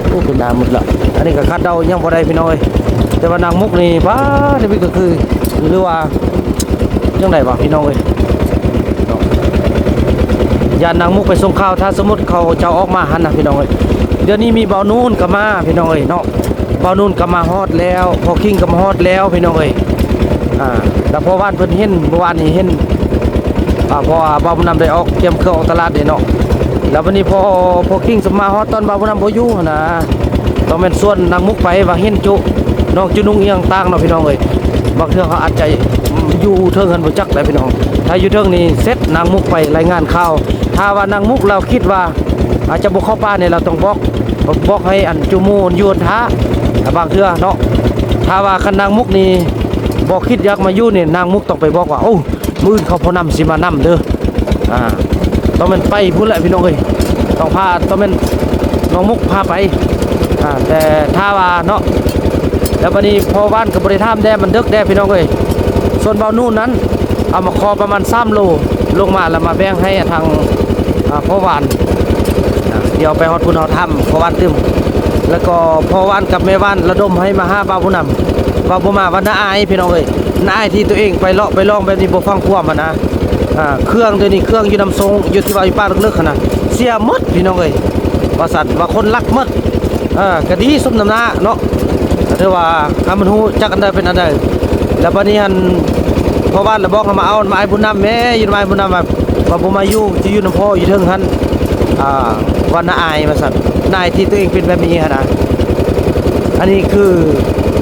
ໂອ້ ເປັນນາໝົດລະ. ອັນນີ້ກໍຄາດເດົາຫຍັງບໍ່ໄດ້ ພີ່ນ້ອງເອີຍ. ແຕ່ວ່ານາງມຸກນີ້ ປ້າ ໃນວິກກາງຄືນ ຫຼືວ່າ ຈັ່ງໃດວະ ພີ່ນ້ອງເອີຍເນາະ. ຢ້ານນາງມຸກໄປສົ່ງຂ່າວ ຖ້າສົມມຸດເຂົາເຈົ້າອອກມາຫັ້ນນະ ພີ່ນ້ອງເອີຍ. ດຽວນີ້ມີບ່າວນູນກໍມາ ພີ່ນ້ອງເອີຍເນາະ. ບ່າວນູນກໍມາຮອດແລ້ວ ພໍ່ຄິງກໍມາຮອດແລ້ວ ພີ່ນ້ອງເອີຍ. ອ່າ ແລ້ວພໍ່ບ້ານເພິ່ນເຫັນ ເມື່ອວານນີ້ເຫັນ ອ່າ ເພາະວ່າບ່າວບຸນນຳໄດ້ອອກກຽມເຄື່ອງອອກຕະຫຼາດເດ້ເນາະ. ແລ້ວບັດນີ້ ພໍ ພໍຄິງສະມາຮອດຕອນບ່າວບຸນນຳບໍ່ຢູ່ຫັ້ນນະ ຕ້ອງແມ່ນຊວນນາງມຸກໄປ ວ່າເຫັນຈຸ ນ້ອງຈຸນຸ່ງອີ່ຫຍັງຕ່າງເນາະ ພີ່ນ້ອງເອີຍ. ບາງເທື່ອເຂົາອາດຈະຢູ່ເທິງຫັ້ນບໍ່ຈັກແຫຼະ ພີ່ນ້ອງ. ຖ້າຢູ່ເທິງນີ້ເສັດ ນາງມຸກໄປລາຍງານຂ່າວ. ຖ້າວ່ານາງມຸກລາວຄິດວ່າອາດຈະບໍ່ເຂົ້າປ່ານີ້ ລາວຕ້ອງບອກ ບອກໃຫ້ອັນຈຸໝູ່ຢູ່ຫັ້ນຖ້າ. ບາງເທື່ອເນາະ ຖ້າວ່າຄັນນາງມຸກນີ້ບໍ່ຄິດຢາກມາຢູ່ນີ້ ນາງມຸກຕ້ອງໄປບອກວ່າ ໂອ້ ມື້ອື່ນເຂົາຜູ້ນຳຊິມານຳເດີ. ອ່າ ຕ້ອງແມ່ນໄປພຸ້ນແຫຼະ ພີ່ນ້ອງເອີຍ. ຕ້ອງພາ ຕ້ອງແມ່ນນ້ອງມຸກພາໄປ. ອ່າ ແຕ່ຖ້າວ່າເນາະ ແລ້ວບັດນີ້ພໍ່ບ້ານກໍບໍ່ໄດ້ຖາມແດ່ ມັນເດິກແດ່ ພີ່ນ້ອງເອີຍ. ສ່ວນບ່າວນູນນັ້ນ ເອົາມາຂໍປະມານສາມໂລ ລົງມາແລ້ວມາແບ່ງໃຫ້ທາງ ອ່າ ພໍ່ຫວານ. ອ່າ ດຽວໄປຮອດພຸ້ນເຮົາຖາມພໍ່ຫວານຕື່ມ. ແລ້ວກໍພໍ່ຫວານກັບແມ່ຫວານລະດົມໃຫ້ມາຫາບ່າວບຸນນຳ. ເວົ້າບໍ່ມາວ່ານ້າອາຍ ພີ່ນ້ອງເອີຍ. ນ້າອາຍທີ່ຕົວເອງໄປເລາະໄປລອງແບບນີ້ບໍ່ຟັງຄວາມຫັ້ນນະ. ອ່າ ເຄື່ອງດຽວນີ້ ເຄື່ອງຢູ່ນຳຊົງ ຢູ່ທີ່ວ່າຢູ່ປ່າເລິກໆຫັ້ນນະ ເສຍໝົດ ພີ່ນ້ອງເອີຍ ວ່າຊັ້ນ ວ່າຄົນລັກໝົດ. ເອີ ກໍດີສົມນ້ຳໜ້າເນາະ ກໍຖືວ່າໃຫ້ມັນຮູ້ຈັກອັນໃດເປັນອັນໃດ. ແລ້ວບັດນີ້ຫັ້ນ ພໍ່ບ້ານລະບອກໃຫ້ມາເອົານຳອ້າຍບຸນນຳແມ້ ຢູ່ນຳອ້າຍບຸນນຳ ວ່າ ວ່າບໍ່ມາຢູ່ ຊິຢູ່ນຳພໍ່ຢູ່ເທິງຫັ້ນ. ອ່າ ວ່ານ້າອາຍວ່າຊັ້ນ ນ້າອາຍທີ່ຕົວເອງເປັນແບບນີ້ຫັ້ນນະ. ອັນນີ້ຄື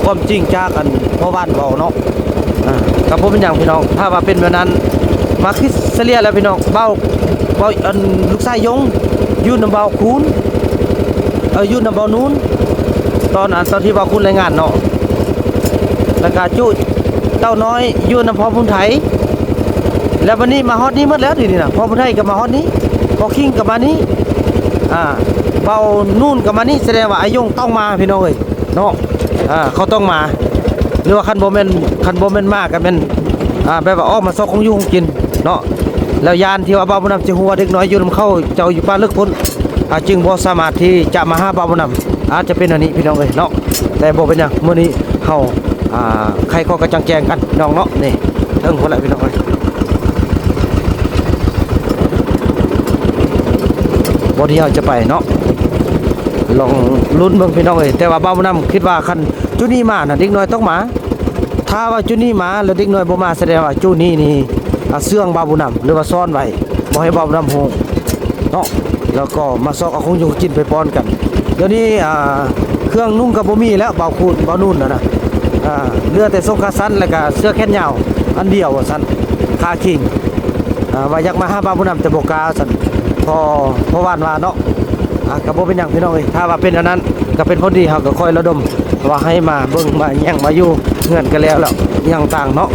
ຄວາມຈິງຈາກອັນພໍ່ບ້ານເວົ້າເນາະ. ອ່າ ກໍບໍ່ເປັນຫຍັງພີ່ນ້ອງ ຖ້າວ່າເປັນແບບນັ້ນ ມາຄິດສະເລ່ຍແລ້ວພີ່ນ້ອງ. ເວົ້າ ເວົ້າ ອັນ ລູກຊາຍຢົງ ຢູ່ນຳບ່າວຄູນ ເອີ ຢູ່ນຳບ່າວນູນ ຕອນ ອັນ ຕອນທີ່ບ່າວຄູນລາຍງານເນາະ. ແລ້ວກະຈຸ ເຕົ້ານ້ອຍຢູ່ນຳພໍ່ບຸນໄທ ແລ້ວບັດນີ້ມາຮອດນີ້ໝົດແລ້ວ ດຽວນີ້ນະ ພໍ່ບຸນໄທກໍມາຮອດນີ້ ພໍ່ຄິງກໍມານີ້ ອ່າ ເບົານູນກໍມານີ້ ສະແດງວ່າອາຍົງຕ້ອງມາ ພີ່ນ້ອງເອີຍເນາະ. ອ່າ ເຂົາຕ້ອງມາ ຫຼືວ່າຄັນບໍ່ແມ່ນ ຄັນບໍ່ແມ່ນມາກໍແມ່ນ ອ່າ ແບບວ່າອອກມາຊອກຂອງຢູ່ຂອງກິນເນາະ. ແລ້ວຢ້ານທີ່ວ່າບ່າວບຸນນຳຊິຮູ້ວ່າເດັກນ້ອຍຢູ່ນຳເຂົາເຈົ້າຢູ່ປ່າເລິກພຸ້ນ ອ່າ ຈຶ່ງບໍ່ສາມາດທີ່ຈະມາຫາບ່າວບຸນນຳ ອາດຈະເປັນອັນນີ້ ພີ່ນ້ອງເອີຍເນາະ. ແຕ່ບໍ່ເປັນຫຍັງ ມື້ນີ້ເຮົາ ອ່າ ໄຂຂໍ້ກະຈ່າງແຈ້ງກັນ ພີ່ນ້ອງເນາະ. ນີ້ເຖິງພຸ້ນແຫຼະ ພີ່ນ້ອງເອີຍ ບ່ອນທີ່ເຮົາຈະໄປເນາະ ລອງລຸ້ນເບິ່ງ ພີ່ນ້ອງເອີຍ. ແຕ່ວ່າບ່າວບຸນນຳຄິດວ່າຄັນຈຸນີ້ມານະ ເດັກນ້ອຍຕ້ອງມາ. ຖ້າວ່າຈຸນີ້ມາແລ້ວເດັກນ້ອຍບໍ່ມາ ສະແດງວ່າຈຸນີ້ນີ້ ອ່າ ເຊື່ອງບ່າວບຸນນຳ ຫຼືວ່າຊ້ອນໄວ້ ບໍ່ໃຫ້ບ່າວບຸນນຳຮູ້ເນາະ. ແລ້ວກໍມາຊອກເອົາຂອງຢູ່ກິນໄປປ້ອນກັນ. ດຽວນີ້ ອ່າ ເຄື່ອງນຸ່ງກໍບໍ່ມີແລ້ວ ບ່າວຄູນ ບ່າວນູນນະນະ ອ່າ ເຫຼືອແຕ່ສົ້ງຂາສັ້ນ ແລ້ວກໍເສື້ອແຂນຍາວອັນດຽວວ່າຊັ້ນ ຄາຄີງ ອ່າ ວ່າຢາກມາຫາບ່າວບຸນນຳແຕ່ບໍ່ກ້າວ່າຊັ້ນ ພໍ່ ພໍ່ຫວານວ່າເນາະ. ອ່າ ກໍບໍ່ເປັນຫຍັງ ພີ່ນ້ອງເອີຍ ຖ້າວ່າເປັນອັນນັ້ນກໍເປັນຜົນດີ ເຮົາກໍຄ່ອຍລະດົມວ່າໃຫ້ມາເບິ່ງມາຫຍັງມາຢູ່ເຮືອນກັນແລ້ວ ແລ້ວຫຍັງຕ່າງເນາະ.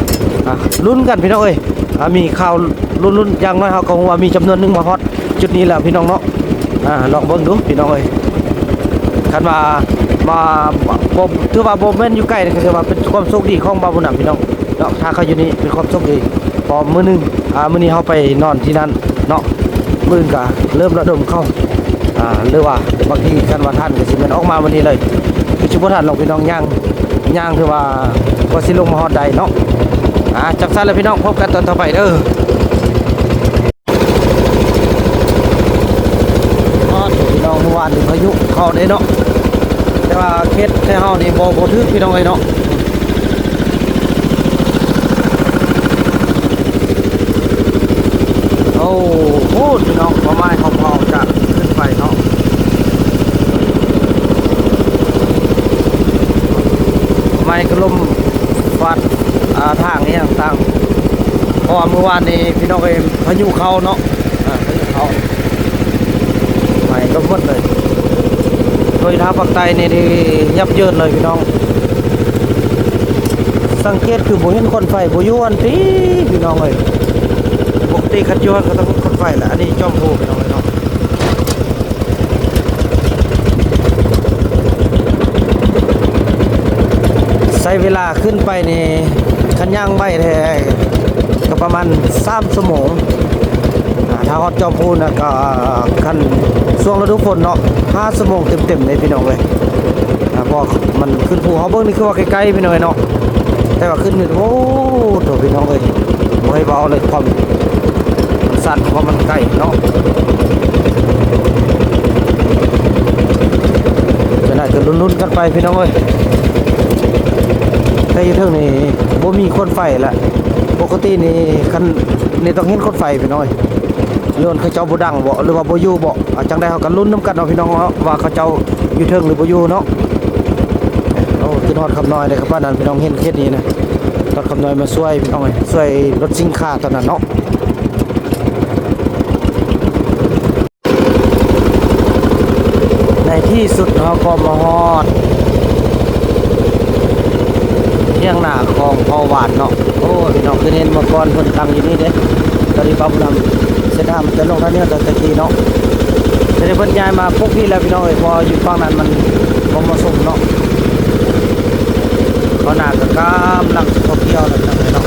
ອ່າ ລຸ້ນກັນ ພີ່ນ້ອງເອີຍ ອ່າ ມີຂ່າວລຸ້ນໆ ຢ່າງໜ້ອຍເຮົາກໍຮູ້ວ່າມີຈຳນວນໜຶ່ງມາຮອດຈຸດນີ້ແລ້ວ ພີ່ນ້ອງເນາະ. ອ່າ ລອງເບິ່ງດູ ພີ່ນ້ອງເອີຍ ຄັນວ່າ ວ່າ ບໍ່ ຖືວ່າບໍ່ແມ່ນຢູ່ໃກ້ ກໍຖືວ່າເປັນຄວາມໂຊກດີຂອງບ່າວບຸນນຳ ພີ່ນ້ອງ ເນາະ. ຖ້າເຂົາຢູ່ນີ້ເປັນຄວາມໂຊກດີ ເພາະມື້ໜຶ່ງ ອ່າ ມື້ນີ້ເຮົາໄປນອນທີ່ນັ້ນເນາະ ມື້ອື່ນກະເລີ່ມລະດົມເຂົ້າ ອ່າ ຫຼືວ່າບາງທີຄັນວ່າທັນກະຊິແມ່ນອອກມາມື້ນີ້ເລີຍ ຄືຊິບໍ່ທັນດອກ ພີ່ນ້ອງ. ຍ່າງ ຍ່າງຖືວ່າກວ່າຊິລົງມາຮອດໄດ້ເນາະ. ອ່າ ຈັ່ງຊັ້ນລະ ພີ່ນ້ອງ ພົບກັນຕອນຕໍ່ໄປເດີ. ອ້າວ ພີ່ນ້ອງ ມື້ວານນີ້ພາຍຸເຂົ້າເດ້ເນາະ ແຕ່ວ່າເຂດແຖວເຮົານີ້ບໍ່ ບໍ່ຖືກ ພີ່ນ້ອງເອີຍເນາະ. ໂອ້ໂຫ ພີ່ນ້ອງ ເປົ້າໝາຍຂອງເຮົາຈະຂຶ້ນໄປເນາະ ໄມ້ກະລົມຟາດ ອ່າ ທາງອີ່ຫຍັງຕ່າງ ເພາະວ່າມື້ວານນີ້ ພີ່ນ້ອງເອີຍ ພາຍຸເຂົ້າເນາະ ອ່າ ພາຍຸເຂົ້າ ໄມ້ລົມໝົດເລີຍ ໂດຍທາງພາກໃຕ້ນີ້ ນີ້ຍັບເຢິນເລີຍ ພີ່ນ້ອງ. ສັງເກດຄືບໍ່ເຫັນຄົນໄຟ ບໍ່ຢູ່ຫັ້ນຕິ ພີ່ນ້ອງເອີຍ ປົກກະຕິຄັນຢູ່ຫັ້ນກໍຕ້ອງເຫັນຄົນໄຟແຫຼະ. ອັນນີ້ຈອມພູ ພີ່ນ້ອງເອີຍເນາະ. ໃຊ້ເວລາຂຶ້ນໄປນີ້ ຄັນຍ່າງໄວແທ້ກໍປະມານສາມຊົ່ວໂມງ ອ່າ ຖ້າຮອດຈອມພູນະກໍ ຄັນຊ່ວງລະດູຝົນເນາະ ຫ້າຊົ່ວໂມງເຕັມໆເດ້ ພີ່ນ້ອງເອີຍ. ອ່າ ເພາະມັນຂຶ້ນພູ ເຮົາເບິ່ງນີ້ຄືວ່າໃກ້ໆ ພີ່ນ້ອງເອີຍເນາະ ແຕ່ວ່າຂຶ້ນນີ້ ໂອ້ໂຫ ພີ່ນ້ອງເອີຍ ບໍ່ໃຫ້ເວົ້າເລີຍ ຄວາມ ມັນສັ້ນ ເພາະມັນໃກ້ເນາະ. ຈັ່ງໃດກໍລຸ້ນໆກັນໄປ ພີ່ນ້ອງເອີຍ. ແຕ່ຢູ່ເທິງນີ້ບໍ່ມີຄົນໄຟລະ ປົກກະຕິນີ້ ຄັນນີ້ຕ້ອງເຫັນຄົນໄຟ ພີ່ນ້ອງເອີຍ ຫຼືວ່າເຂົາເຈົ້າບໍ່ດັງບໍ ຫຼືວ່າບໍ່ຢູ່ບໍ. ອ່າ ຈັ່ງໃດເຮົາກໍລຸ້ນນຳກັນເນາະ ພີ່ນ້ອງເນາະ ວ່າເຂົາເຈົ້າຢູ່ເທິງຫຼືບໍ່ຢູ່ເນາະ. ໂອ້ ຂຶ້ນຮອດຄຳນ້ອຍເດ້ ຄັນປານນັ້ນ ພີ່ນ້ອງເຫັນເຂດນີ້ນະ ຮອດຄຳນ້ອຍມາຊ່ວຍ ພີ່ນ້ອງເອີຍ ຊ່ວຍລົດສິນຄ້າຕອນນັ້ນເນາະ. ໃນທີ່ສຸດເຮົາກໍມາຮອດຖຽງນາຂອງພໍ່ຫວານເນາະ. ໂອ້ ພີ່ນ້ອງ ຄືເຫັນເມື່ອກ່ອນເພິ່ນຕັ້ງຢູ່ນີ້ເດ້ ຕອນນີ້ປ້ຳນຳເສັ້ນທາງແຕ່ລົງທາງນີ້ແຕ່ຕະກີ້ເນາະ ແຕ່ເພິ່ນຍ້າຍມາປຸກນີ້ແລ້ວ ພີ່ນ້ອງເອີຍ ເພາະຢູ່ຝັ່ງນັ້ນມັນບໍ່ເໝາະສົມເນາະ. ເພາະນາກໍກຳລັງຊິເຂົ້າກ່ຽວແລ້ວ ພີ່ນ້ອງເອີຍເນາະ.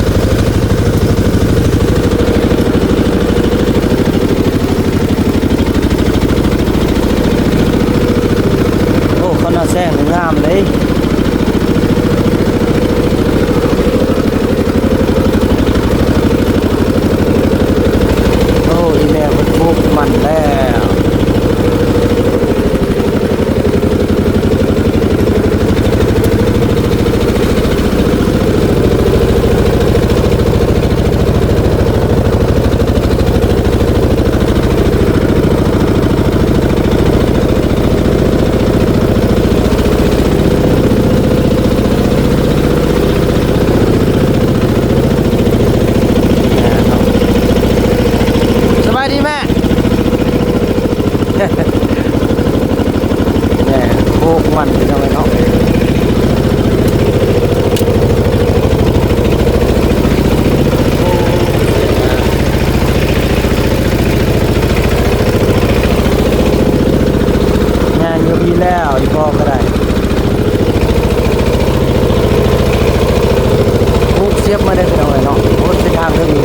ໂອ້ ເຂົາໜ້າແຊງງາມເດ້. ໂອ້ ອີ່ແມ່ເພິ່ນປູກມັນແລ້ວ. ໂ ຮຽບມາໄດ້ພີ່ນ້ອງເອີຍເນາະ. ໂອ້ ເສັ້ນທາງເດີນີ້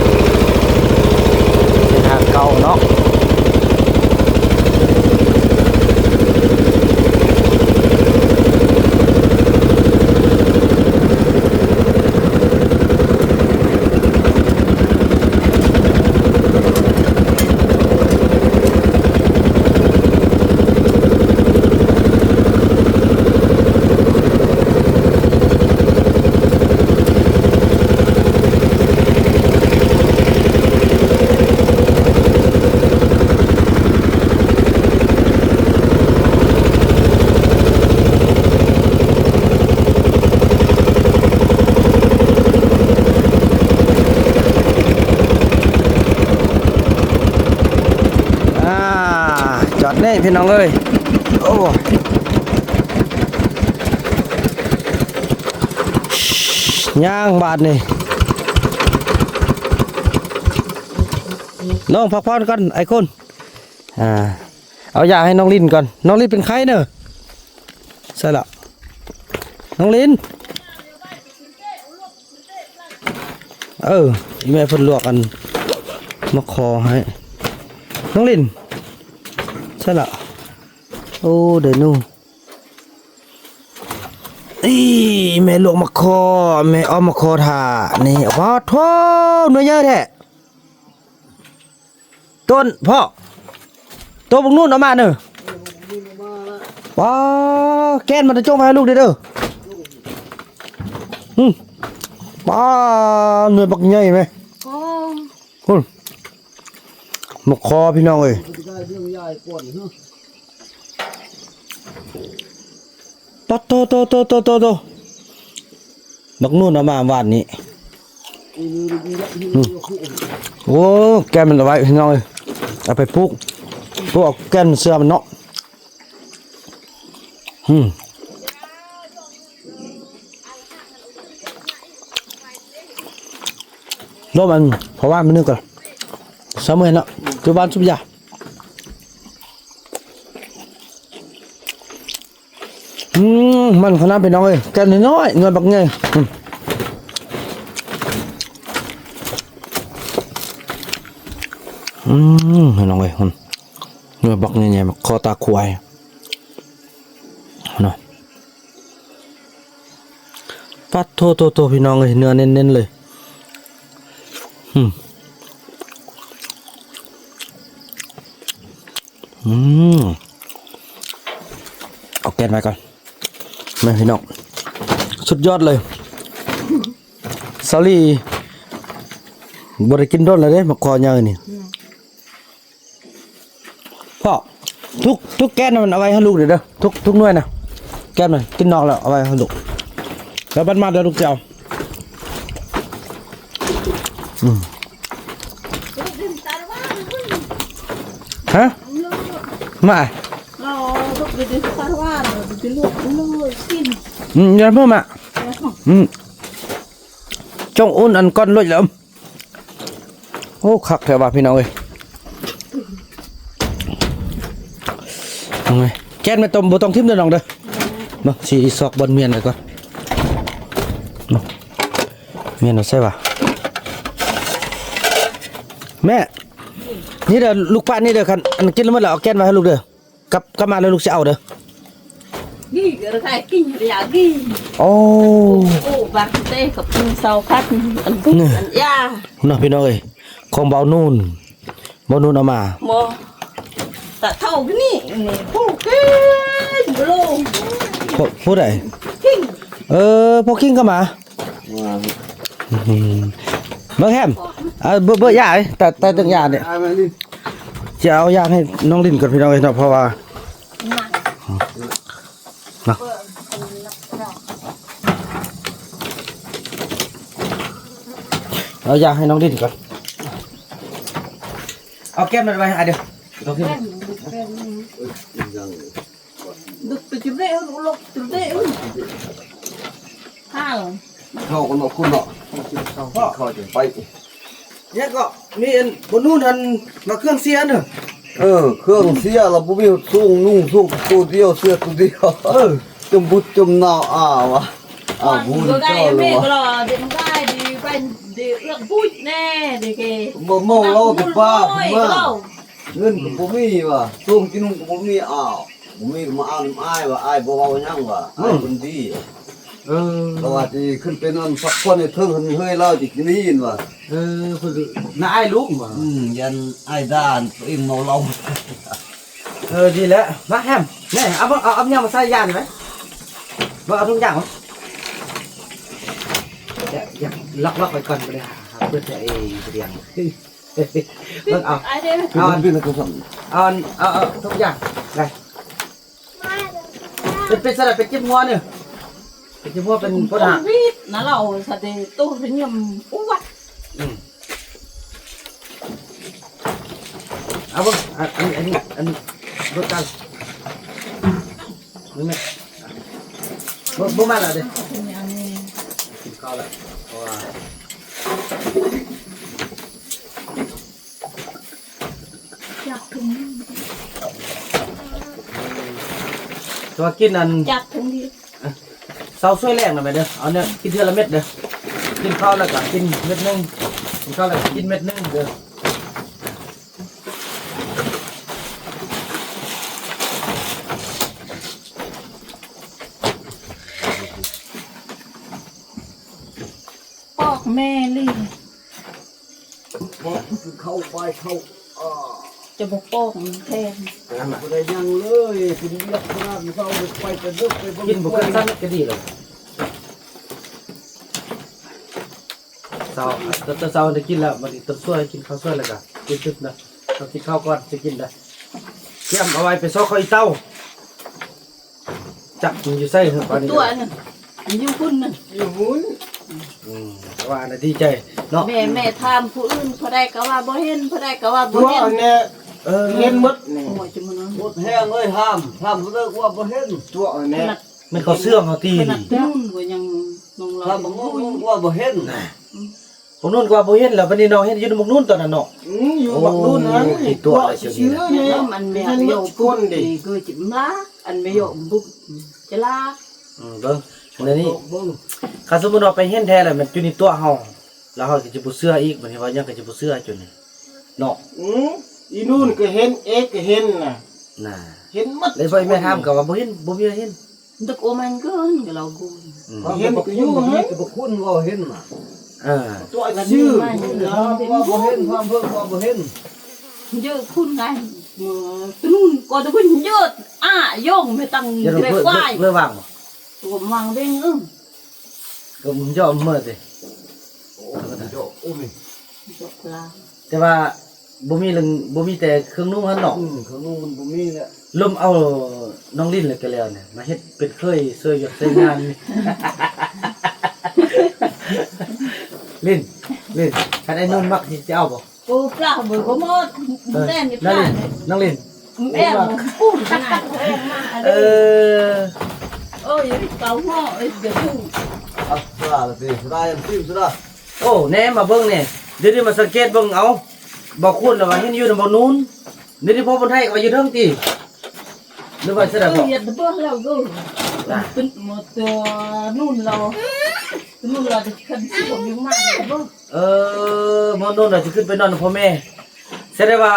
ເສັ້ນທາງເກົ່າເນາະ. ອ່າ ຈອດນີ້ພີ່ນ້ອງເອີຍ. ໂອ້ ຍ່າງບາດນີ້ ນ້ອງພັກຜ່ອນກ່ອນໄອ້ຄຸນ. ອ່າ ເອົາຢາໃຫ້ນ້ອງລິນກ່ອນ. ນ້ອງລິນເປັນໄຂ້ເນີ. ໃຊ່ລະ ນ້ອງລິນ. ເອີ ອີແມ່ເພິ່ນລວກອັນໝາກຄໍໃຫ້ນ້ອງລິນ. ໃຊ່ລະ. ໂອ້ ເດນູ ອີ ແມ່ລວກໝາກຄໍ ແມ່ເອົາໝາກຄໍຖ້ານີ້. ປາດໂທ້ ໜ່ວຍໃຫຍ່ແທ້. ຕົ້ນ ພໍ່ ໂຕບັກນູນເອົາມາເນີ. ປາ ແກນມັນຈະຈົ່ງໄວ້ໃຫ້ລູກເດີ. ອື ປາ ໜ່ວຍບັກໃຫຍ່ແມະ. ໂອ້ ພຸ້ນ ໝາກຄໍພີ່ນ້ອງເອີຍ. ປາດໂທ້ ໂທ້ ໂທ້ ບັກນູນເອົາມາວານນີ້. ອື ໂອ້ ແກ່ນມັນເອົາໄວ້ພີ່ນ້ອງເອີຍ ເອົາໄປປູກ ປູກເອົາແກ່ນເຊື້ອມັນເນາະ. ອື ລົມອັນ ເພາະວ່າມັນນຶກກໍ ຊະເມື່ອຍເນາະ ຢູ່ບ້ານສູບຢາ. ອືມ ມັນຂະໜາດພີ່ນ້ອງເອີຍ ແກ່ນນ້ອຍໆ ໜ່ວຍບັກໃຫຍ່. ອືມ ອືມ ພີ່ນ້ອງເອີຍ ອືມ ໜ່ວຍບັກໃຫຍ່ໆ ໝາກຄໍຕາຄວາຍເນາະ. ປາດໂທ້ ໂທ້ ໂທ້ ພີ່ນ້ອງເອີຍ ເນື້ອເນັ້ນໆເລີຍ. ອືມ ອືມ ເອົາແກ່ນໄວ້ກ່ອນ ແມ່ນພີ່ນ້ອງ ສຸດຍອດເລີຍ. ສາລີບໍ່ໄດ້ກິນດົນແລ້ວເດ້ ໝາກຄໍໃຫຍ່ນີ້. ພໍ່ ທຸກ ທຸກແກ່ນມັນເອົາໄວ້ໃຫ້ລູກເດີ ທຸກ ທຸກໜ່ວຍນະ ແກ່ນມັນກິນນອກແລ້ວເອົາໄວ້ໃຫ້ລູກ ແລ້ວບັດມາດຽວລູກຈະເອົາ. ອືມ ຮະ ມາ ອືມ ຢ່າເພີ່ມມາ ອືມ ຈົ່ງອຸ່ນອັນກ່ອນໂລດແລ້ວ. ໂອ້ ຄັກແທ້ວ່າພີ່ນ້ອງເອີຍ ເອົາໄງ ແກ່ນແມ່ນຕ້ອງ ບໍ່ຕ້ອງຖິ້ມເດີນ້ອງເດີ ມາ ຊິຊອກບ່ອນມ້ຽນໄວ້ກ່ອນ ມາ ມ້ຽນເອົາໃສ່ວ່າ ແມ່ ນີ້ເດີ ລູກປະນີ້ເດີ ຄັນອັນກິນແລ້ວໝົດແລ້ວເອົາແກ່ນໄວ້ໃຫ້ລູກເດີ. ກັບ ກັບມາແລ້ວລູກຊິເອົາເດີ. ນີ້ກໍໄດ້ກິນ ຢາກກິນ. ໂອ້ ໂອ້ ບາດເຕະກັບເສົາຄັດ ອັນ ອັນຢາເນາະ ພີ່ນ້ອງເອີຍ ຂອງເບົານູນ ເບົານູນເອົາມາ ບໍ່ ຕາເທົ່ານີ້ ນີ້ຜູ້ກິນບໍ່ລົງ ຜູ້ ຜູ້ໃດ? ກິນ ເອີ ພວກກິນກໍມາ. ອືມ ເບິ່ງແຮມ ເອົາເບີ ເບີຢາ ຕາ ຕາຕຶງຢານີ້ ຈະເອົາຢາໃຫ້ນ້ອງລິນກ່ອນພີ່ນ້ອງເອີຍເນາະ ເພາະວ່າ ເນາະ ເອົາຢາໃຫ້ນ້ອງລິນກ່ອນ ເອົາແກ້ມນັ້ນໄວ້ໃຫ້ອ້າຍເດີ ນ້ອງລິນ. ເຂົາກໍເນາະ ຄຸນເນາະ ເຂົ້າຈັ່ງໄປ ຍັງກໍມີອັນບໍ່ນູນຫັ້ນ ມາເຄື່ອງເສຍເນາະ ເອີ ເຄື່ອງເສຍລະບໍ່ມີ ສົ່ງນຸ່ງ ສົ່ງໂຕດຽວ ເສື້ອໂຕດຽວ ເອີ ຈົມບຸດຈົມໜາວ ອາວ່າ ອາ ບຸດເຈົ້າລະວ່າ ເດັກມັນກໍໄດ້ດີໄປ ເດເອື້ອງບຸຍແນ່ເດເກ ບໍ່ເມົາເຫຼົ້າແຕ່ປ້າ ເວົ້າ ເງິນກໍບໍ່ມີວ່າ ໂຕງກິນນົມກໍບໍ່ມີ ອ້າວ ບໍ່ມີກໍມາເອົານຳອ້າຍວ່າ ອ້າຍບໍ່ເວົ້າຫຍັງວ່າ ອືມ ອ້າຍຄົນດີ ເອີ ລາວວ່າຊິຂຶ້ນໄປນອນພັກຜ່ອນໃນເທິງຫັ້ນເຮີຍ ລາວຊິກິນອີ່ນວ່າ ເອີ ເພິ່ນນະອ້າຍລຸງວ່າ ອືມ ຢ້ານອ້າຍດ່າຕົວເອງເມົາເຫຼົ້າ. ເອີ ດີແລ້ວ ມາແຮມ ແມ່ ເອົາ ເອົາ ເອົາຫຍັງມາໃສ່ຢານີ້ໄວ້ ເບິ່ງ ເອົາທຸກຢ່າງມາ ລັອກໆໄວ້ກ່ອນ ບໍ່ໄດ້ຫາເປີດໃຫ້ເອງຜູ້ດຽວ ເບິ່ງເອົາ ເອົາ ເອົາ ເອົາ ເອົາທຸກຢ່າງໄດ້ ເປັນ ເປັນຊັ້ນ ໄປເຈັບຫົວນີ້ ໄປເຈັບຫົວເປັນຄົນຫາ ໂຄວິດນະ ລາວສະເດໂຕລະຍຳປວດ ອືມ ເອົາເບິ່ງ ອັນ ອັນນີ້ ອັນນີ້ ອັນນີ້ ເບິ່ງກັນ ນີ້ແມ່ ບໍ່ ບໍ່ມາແລ້ວເດ້ ກິນເຂົ້າແລ້ວ ເພາະວ່າ ຈາກເທິງ ແຕ່ວ່າກິນອັນ ຈາກເທິງດີ ເຊົາຊ່ວຍແລງນະແມ່ເດີ ເອົາແນວກິນເທື່ອລະເມັດເດີ ກິນເຂົ້າແລ້ວກະກິນເມັດໜຶ່ງ ກິນເຂົ້າແລ້ວກະກິນເມັດໜຶ່ງເດີ ປອກແມ່ລີ ປອກເຂົ້າ ປາຍເຂົ້າ ອາ ຈະບໍ່ປອກມັນແທນ ບໍ່ໄດ້ຫຍັງເລີຍ ເປັນວຽກງານເຊົ້າໄປແຕ່ເດິກ ໄປເບິ່ງ ກິນບໍ່ເກີນສາມເມັດກໍດີແລ້ວ ເຊົ້າ ຕອນເຊົ້າໄດ້ກິນແລ້ວ ບັດນີ້ຕອນສວຍກິນເຂົ້າສວຍແລ້ວກໍກິນຕື່ມນະ ເຮົາກິນເຂົ້າກ່ອນ ຊິກິນໄດ້ ຕຽມເອົາໄວ້ໄປຊອກເຂົ້າອີ່ເຕົ້າ. ຈັກມັນຢູ່ໃສເຮີ ປານນີ້ ຕົວນັ້ນ ມັນຢູ່ພຸ້ນນະ ຢູ່ພຸ້ນ ອືມ ວ່ານະ ດີໃຈເນາະ ແມ່ ແມ່ຖາມຜູ້ອື່ນ ຜູ້ໃດກໍວ່າບໍ່ເຫັນ ຜູ້ໃດກໍວ່າບໍ່ເຫັນ ຕົວແນ່ ເອີ ເຫັນໝົດນີ້ ໝົດແຮງເລີຍ ຖາມ ຖາມຜູ້ໃດກໍວ່າບໍ່ເຫັນ ຕົວແນ່ ແມ່ນເຂົາເຊື່ອງເຮົາຕິ ຂະໜາດນັ້ນກໍຍັງ ຖາມບັກນຸ່ນກໍວ່າບໍ່ເຫັນ ອືມ ບັກນຸ່ນກໍວ່າບໍ່ເຫັນແລ້ວ ບັດນີ້ນ້ອງເຫັນຢູ່ນຳບັກນຸ່ນຕອນນັ້ນເນາະ ອືມ ຢູ່ບັກນຸ່ນຫັ້ນ ໂອ້ ຕົວະເລີຍ ຊື່ນີ້ ອັນແມ່ໂຍຄົນເດ້ ເກີດຈິມລາ ອັນແມ່ໂຍບຸກຈະລາ ອືມ ເບິ່ງ ອັນນີ້ ເບິ່ງ ຄັນສົມມຸດວ່າໄປເຫັນແທ້ແລ້ວ ແມ່ນຢູ່ໃນຕົວເຮົາ ແລ້ວເຮົາກໍຈະບໍ່ເຊື່ອອີກ ບັດນີ້ວ່າຫຍັງກໍຈະບໍ່ເຊື່ອຈຸນີ້ເນາະ ອືມ ອີ່ນູ່ນກໍເຫັນ ເອກກໍເຫັນນະ ນະ ເຫັນໝົດ ແລ້ວໄປແມ່ຖາມກໍວ່າບໍ່ເຫັນ ບໍ່ມີໃຜເຫັນ Dek oman gön galaw gön. ອືມ ເຫັນກໍຢູ່ຫັ້ນ ກໍບໍ່ຄຸ້ນວ່າເຫັນນະ ເອີ ຕົວຊື່ ວ່າບໍ່ເຫັນ ຄວາມເພິ່ງວ່າບໍ່ເຫັນ ເຈີຄຸນໄງ ເມື່ອຕະນຸນກໍຕະບຸນເຈີອາຍົງແມ່ຕັ້ງເລວາຍ ເລວາງບໍ່ ຕົວມາງເວັງ ເອີ ກໍມັນຍອມເມີຕິ ໂອ້ ໂອ້ ແຕ່ວ່າ ບໍ່ມີເລື່ອງ ບໍ່ມີແຕ່ເຄື່ອງນຸ່ງຫັ້ນເນາະ ອືມ ເຄື່ອງນຸ່ງມັນບໍ່ມີແລ້ວ ລົມເອົານ້ອງລິນແລ້ວກໍແລ້ວນະ ມາເຮັດເປັນເຂີຍຊ່ວຍວຽກຊ່ວຍງານ ລິນ ລິນ ຄັນໄອ້ນຸ່ນມັກຊິເອົາບໍ່ ໂອ້ ປາເບີບໍ່ໝົດ ເອີ ແຕ່ນີ້ ນ້ອງລິນ ນ້ອງລິນ ແອມປູນຂະໜາດ ເອີ ໂອ້ຍ ເກົາຫົວ ເອີ ດຽວ ເອົາ ສຸດາລະຕິ ສຸດາຍັງຕິມ ສຸດາ ໂອ້ ແນມມາເບິ່ງແນ່ ດຽວນີ້ມາສັງເກດເບິ່ງເອົາ ບໍ່ຄູນລະວ່າເຫັນຢູ່ນຳບໍ່ນູນ ດຽວນີ້ພໍ່ບຸນໄທກໍວ່າຢູ່ເທິງຕິ ຫຼືວ່າຈັ່ງໃດພໍ່ ເອີ ເຮັດເບິ່ງແລ້ວກໍ ນະ ເປັນໝົດຕົວນູນລາວ ນູນລາວຈະຂຶ້ນຊິບໍ່ມີມາບໍ່ ເອີ ໝໍນູນລາວຈະຂຶ້ນໄປນອນນຳພໍ່ແມ່ ສະແດງວ່າ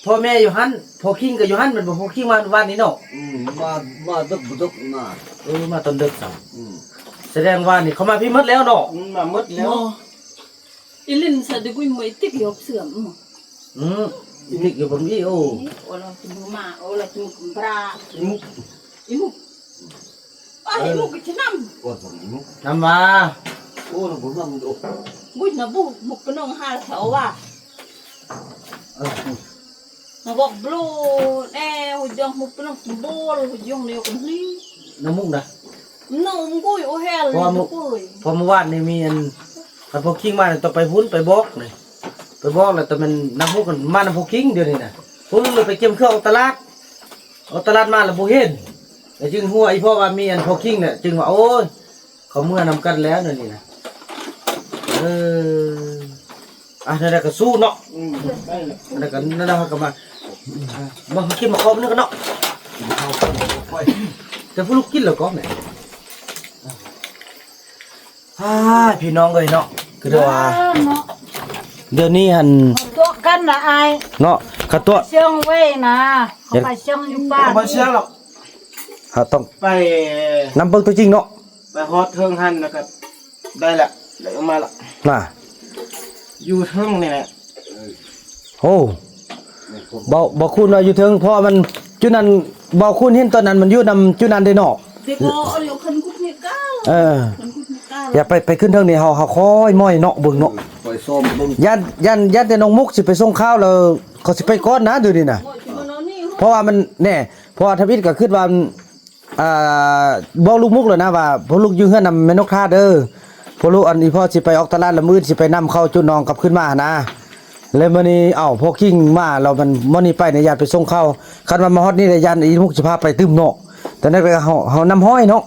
ພໍ່ແມ່ຢູ່ຫັ້ນ ພໍ່ຄິງກໍຢູ່ຫັ້ນແມ່ນບໍ່ ພໍ່ຄິງມາວານນີ້ເນາະ ອືມ ມາ ມາດຶກບໍ່ດຶກມາ ເອີ ມາຕອນດຶກຊະ ອືມ ສະແດງວ່ານີ້ເຂົາມາພີ້ໝົດແລ້ວເນາະ ອືມ ມາໝົດແລ້ວ Ilin sa dugui mo itik yo psiam mo. Hmm, itik yo pun i o. Ola tu ma, ola tu bra. Imuk. Imuk. Ah, imuk ke chenam. Nama? Oh, na bu nam do. Bui na bu, bu penong hal sa owa. Na bok blo, eh, hujong bu penong bol, hujong ne yo kemli. Namung dah. ເພາະວ່າມື້ວານນີ້ມີອັນ ຄັນພໍ່ຄິງມາຕ້ອງໄປພຸ້ນໄປບອກນີ້ ໄປບອກແລ້ວ ແຕ່ແມ່ນນຳຮູ້ກັນມານຳພໍ່ຄິງດຽວນີ້ນະ ຜູ້ໜຶ່ງໄປກຽມເຄື່ອງອອກຕະຫຼາດ ອອກຕະຫຼາດມາແລ້ວບໍ່ເຫັນ ແລ້ວຈຶ່ງຮູ້ວ່າອີ່ພໍ່ວ່າມີອັນພໍ່ຄິງແຫຼະ ຈຶ່ງວ່າ ໂອ້ຍ ເຂົາເມືອນຳກັນແລ້ວແນວນີ້ນະ ເອີ. ອ່ະ ນັ້ນແຫຼະກໍສູ້ເນາະ ອືມ ນັ້ນແຫຼະ ນັ້ນແຫຼະ ເຮົາກໍມາ ມາກິນໝາກຄອບໜຶ່ງກັນເນາະ ກິນເຂົ້າກ່ອນ ແຕ່ຜູ້ລູກກິນແລ້ວກໍແມ່ ອ້າຍ ພີ່ນ້ອງເອີຍເນາະ ຄືວ່າ ເນາະ ດຽວນີ້ຫັ້ນ ຕົວະກັນນະອ້າຍ ເນາະ ຄັນຕົວະ ເຊື່ອງໄວ້ນະ ເຂົາໄປເຊື່ອງຢູ່ປ່າ ບໍ່ເຊື່ອງດອກ ເຮົາຕ້ອງ ໄປ ນຳເບິ່ງຕົວຈິງເນາະ ໄປຮອດເທິງຫັ້ນ ແລ້ວກໍໄດ້ລະ ໄດ້ອອກມາລະ ນະ ຢູ່ເທິງນີ້ແຫຼະ ໂອ້ ເບົາ ເບົາຄູນວ່າຢູ່ເທິງ ເພາະວ່າມັນຈຸດນັ້ນ ເບົາຄູນເຫັນຕອນນັ້ນມັນຢູ່ນຳຈຸດນັ້ນເດ້ເນາະ ເດັກກໍເອົາຢູ່ຄັນຄຸດເຮກາ ເອີ ຄັນຄຸດເຮກາ ຢ່າໄປ ໄປຂຶ້ນເທິງນີ້ ເຮົາ ເຮົາຄ່ອຍມ້ອຍເນາະ ເບິ່ງເນາະ ຄ່ອຍຊອມເບິ່ງ ຢ້ານ ຢ້ານ ຢ້ານແຕ່ນ້ອງມຸກຊິໄປສົ່ງຂ່າວ ແລ້ວເຂົາຊິໄປກ່ອນນະ ດຽວນີ້ນະ ໂອ້ຍ ຊິມານອນນີ້ ເພາະວ່າມັນ ແນ່ ເພາະວ່າທຳອິດກໍຄິດວ່າ ອ່າ ບອກລູກມຸກແລ້ວນະວ່າ ພວກລູກຢູ່ເຮືອນນຳແມ່ນົກທາເດີ ພວກລູກ ອັນ ອີ່ພໍ່ຊິໄປອອກຕະຫຼາດ ແລ້ວມື້ອື່ນຊິໄປນຳເຂົ້າຈຸໜອງກັບຄືນມາຫັ້ນນະ ແລ້ວມື້ນີ້ ເອົ້າ ພວກກິງມາແລ້ວ ມັນມື້ນີ້ໄປນີ້ ຢ້ານໄປສົ່ງເຂົ້າ ຄັນວ່າມາຮອດນີ້ ແລ້ວຢ້ານອີ່ມຸກຊິພາໄປຕື່ມເນາະ ແຕ່ນັ້ນກໍເຮົາ ເຮົານຳຫ້ອຍເນາະ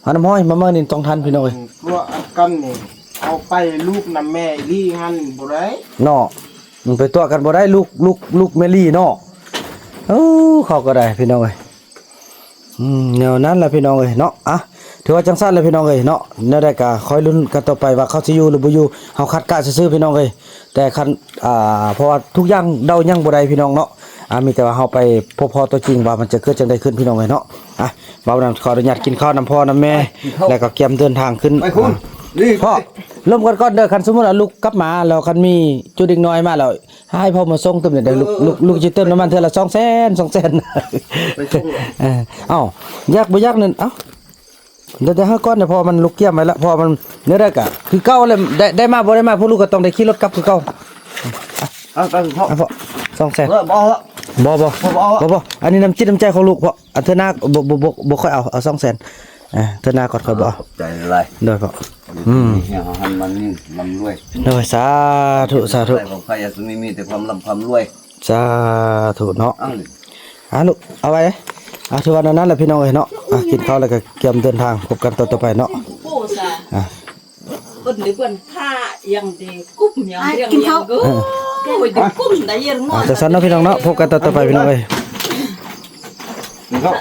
ເຮົານຳຫ້ອຍ ມາມື້ນີ້ຕ້ອງທັນ ພີ່ນ້ອງເອີຍ ພວກອັນກັນນີ້ ເອົາໄປລູກນຳແມ່ອີ່ຫຼີຫັ້ນບໍ່ໄດ້ເນາະ ມັນໄປຕົວະກັນບໍ່ໄດ້ ລູກ ລູກ ລູກແມ່ລີເນາະ ເອີ ເຂົາກໍໄດ້ ພີ່ນ້ອງເອີຍ. ອືມ ແນວນັ້ນລະພີ່ນ້ອງເອີຍເນາະ ອ່ະ ຖືວ່າຈັ່ງຊັ້ນລະພີ່ນ້ອງເອີຍເນາະ ແນວໃດກະຄອຍລຸ້ນກັນຕໍ່ໄປວ່າເຂົາຊິຢູ່ຫຼືບໍ່ຢູ່ ເຮົາຄາດກະຊື່ໆພີ່ນ້ອງເອີຍ ແຕ່ຄັນ ອ່າ ເພາະວ່າທຸກຢ່າງເດົາຫຍັງບໍ່ໄດ້ພີ່ນ້ອງເນາະ ອ່າ ມີແຕ່ວ່າເຮົາໄປພົບພໍ້ຕົວຈິງວ່າມັນຈະເກີດຈັ່ງໃດຂຶ້ນພີ່ນ້ອງເອີຍເນາະ ອ່ະ ເວົ້ານັ້ນຂໍອະນຸຍາດກິນເຂົ້ານຳພໍ່ນຳແມ່ ແລ້ວກໍກຽມເດີນທາງຂຶ້ນ ພໍ່ ລົມກັນກ່ອນເດີ ຄັນສົມມຸດວ່າລູກກັບມາແລ້ວ ຄັນມີຈຸເດັກນ້ອຍມາແລ້ວ ໃຫ້ພໍ່ມາສົ່ງຕື່ມເດີ ລູກ ລູກ ລູກຊິເຕີມນ້ຳມັນເທື່ອລະສອງແສນ ສອງແສນ ເອີ ເອົ້າ ຢາກບໍ່ຢາກນັ້ນ ເອົ້າ ແຕ່ ແຕ່ເຮົາກ່ອນເນາະ ເພາະວ່າມັນລູກກຽມໄວ້ລະ ເພາະວ່າມັນແນວໃດກະຄືເກົ່າແຫຼະ ໄດ້ ໄດ້ມາບໍ່ໄດ້ມາ ພວກລູກກໍຕ້ອງໄດ້ຂີ່ລົດກັບຄືເກົ່າ ເອົາໄປເພາະ ເອົາເພາະ ສອງແສນ ບໍ່ເອົາ ບໍ່ ບໍ່ ບໍ່ເອົາ ບໍ່ ບໍ່ ອັນນີ້ນ້ຳຈິດນ້ຳໃຈຂອງລູກເພາະ ອັນເທື່ອໜ້າບໍ່ ບໍ່ ບໍ່ ບໍ່ຄ່ອຍເອົາ ເອົາສອງແສນ ອ່າ ເທື່ອໜ້າກ່ອນຄ່ອຍບໍ່ເອົາ ຂອບໃຈຫຼາຍ ໂດຍເພາະ ອືມ ໃຫ້ເຮົາຫັ້ນມັນຍິ່ງລ່ຳລວຍ ໂດຍ ສາທຸ ສາທຸ ຂອງໃຜອາດຈະມີ ມີແຕ່ຄວາມລ່ຳຄວາມລວຍ ສາທຸເນາະ ເອົາ ອ່າ ລູກ ເອົາໄວ້ ອ່າ ຖືວ່າແນວນັ້ນແຫຼະພີ່ນ້ອງເອີຍເນາະ ອ່າ ກິນເຂົ້າແລ້ວກໍກຽມເດີນທາງ ພົບກັນຕອນຕໍ່ໄປເນາະ ໂອ້ ສາ ອ່າ ເພິ່ນເດີເພິ່ນ ຖ້າຍັງໄດ້ກຸ້ມຍັງ ອ່າ ຮຽງ ກິນເຂົ້າ ຍັງ ໂອ້ຍ ໄດ້ກຸ້ມໄດ້ຮຽງ ອ່າ ຈັ່ງຊັ້ນເນາະພີ່ນ້ອງເນາະ ພົບກັນຕອນຕໍ່ໄປພີ່ນ້ອງເອີຍ ກິນເຂົ້າ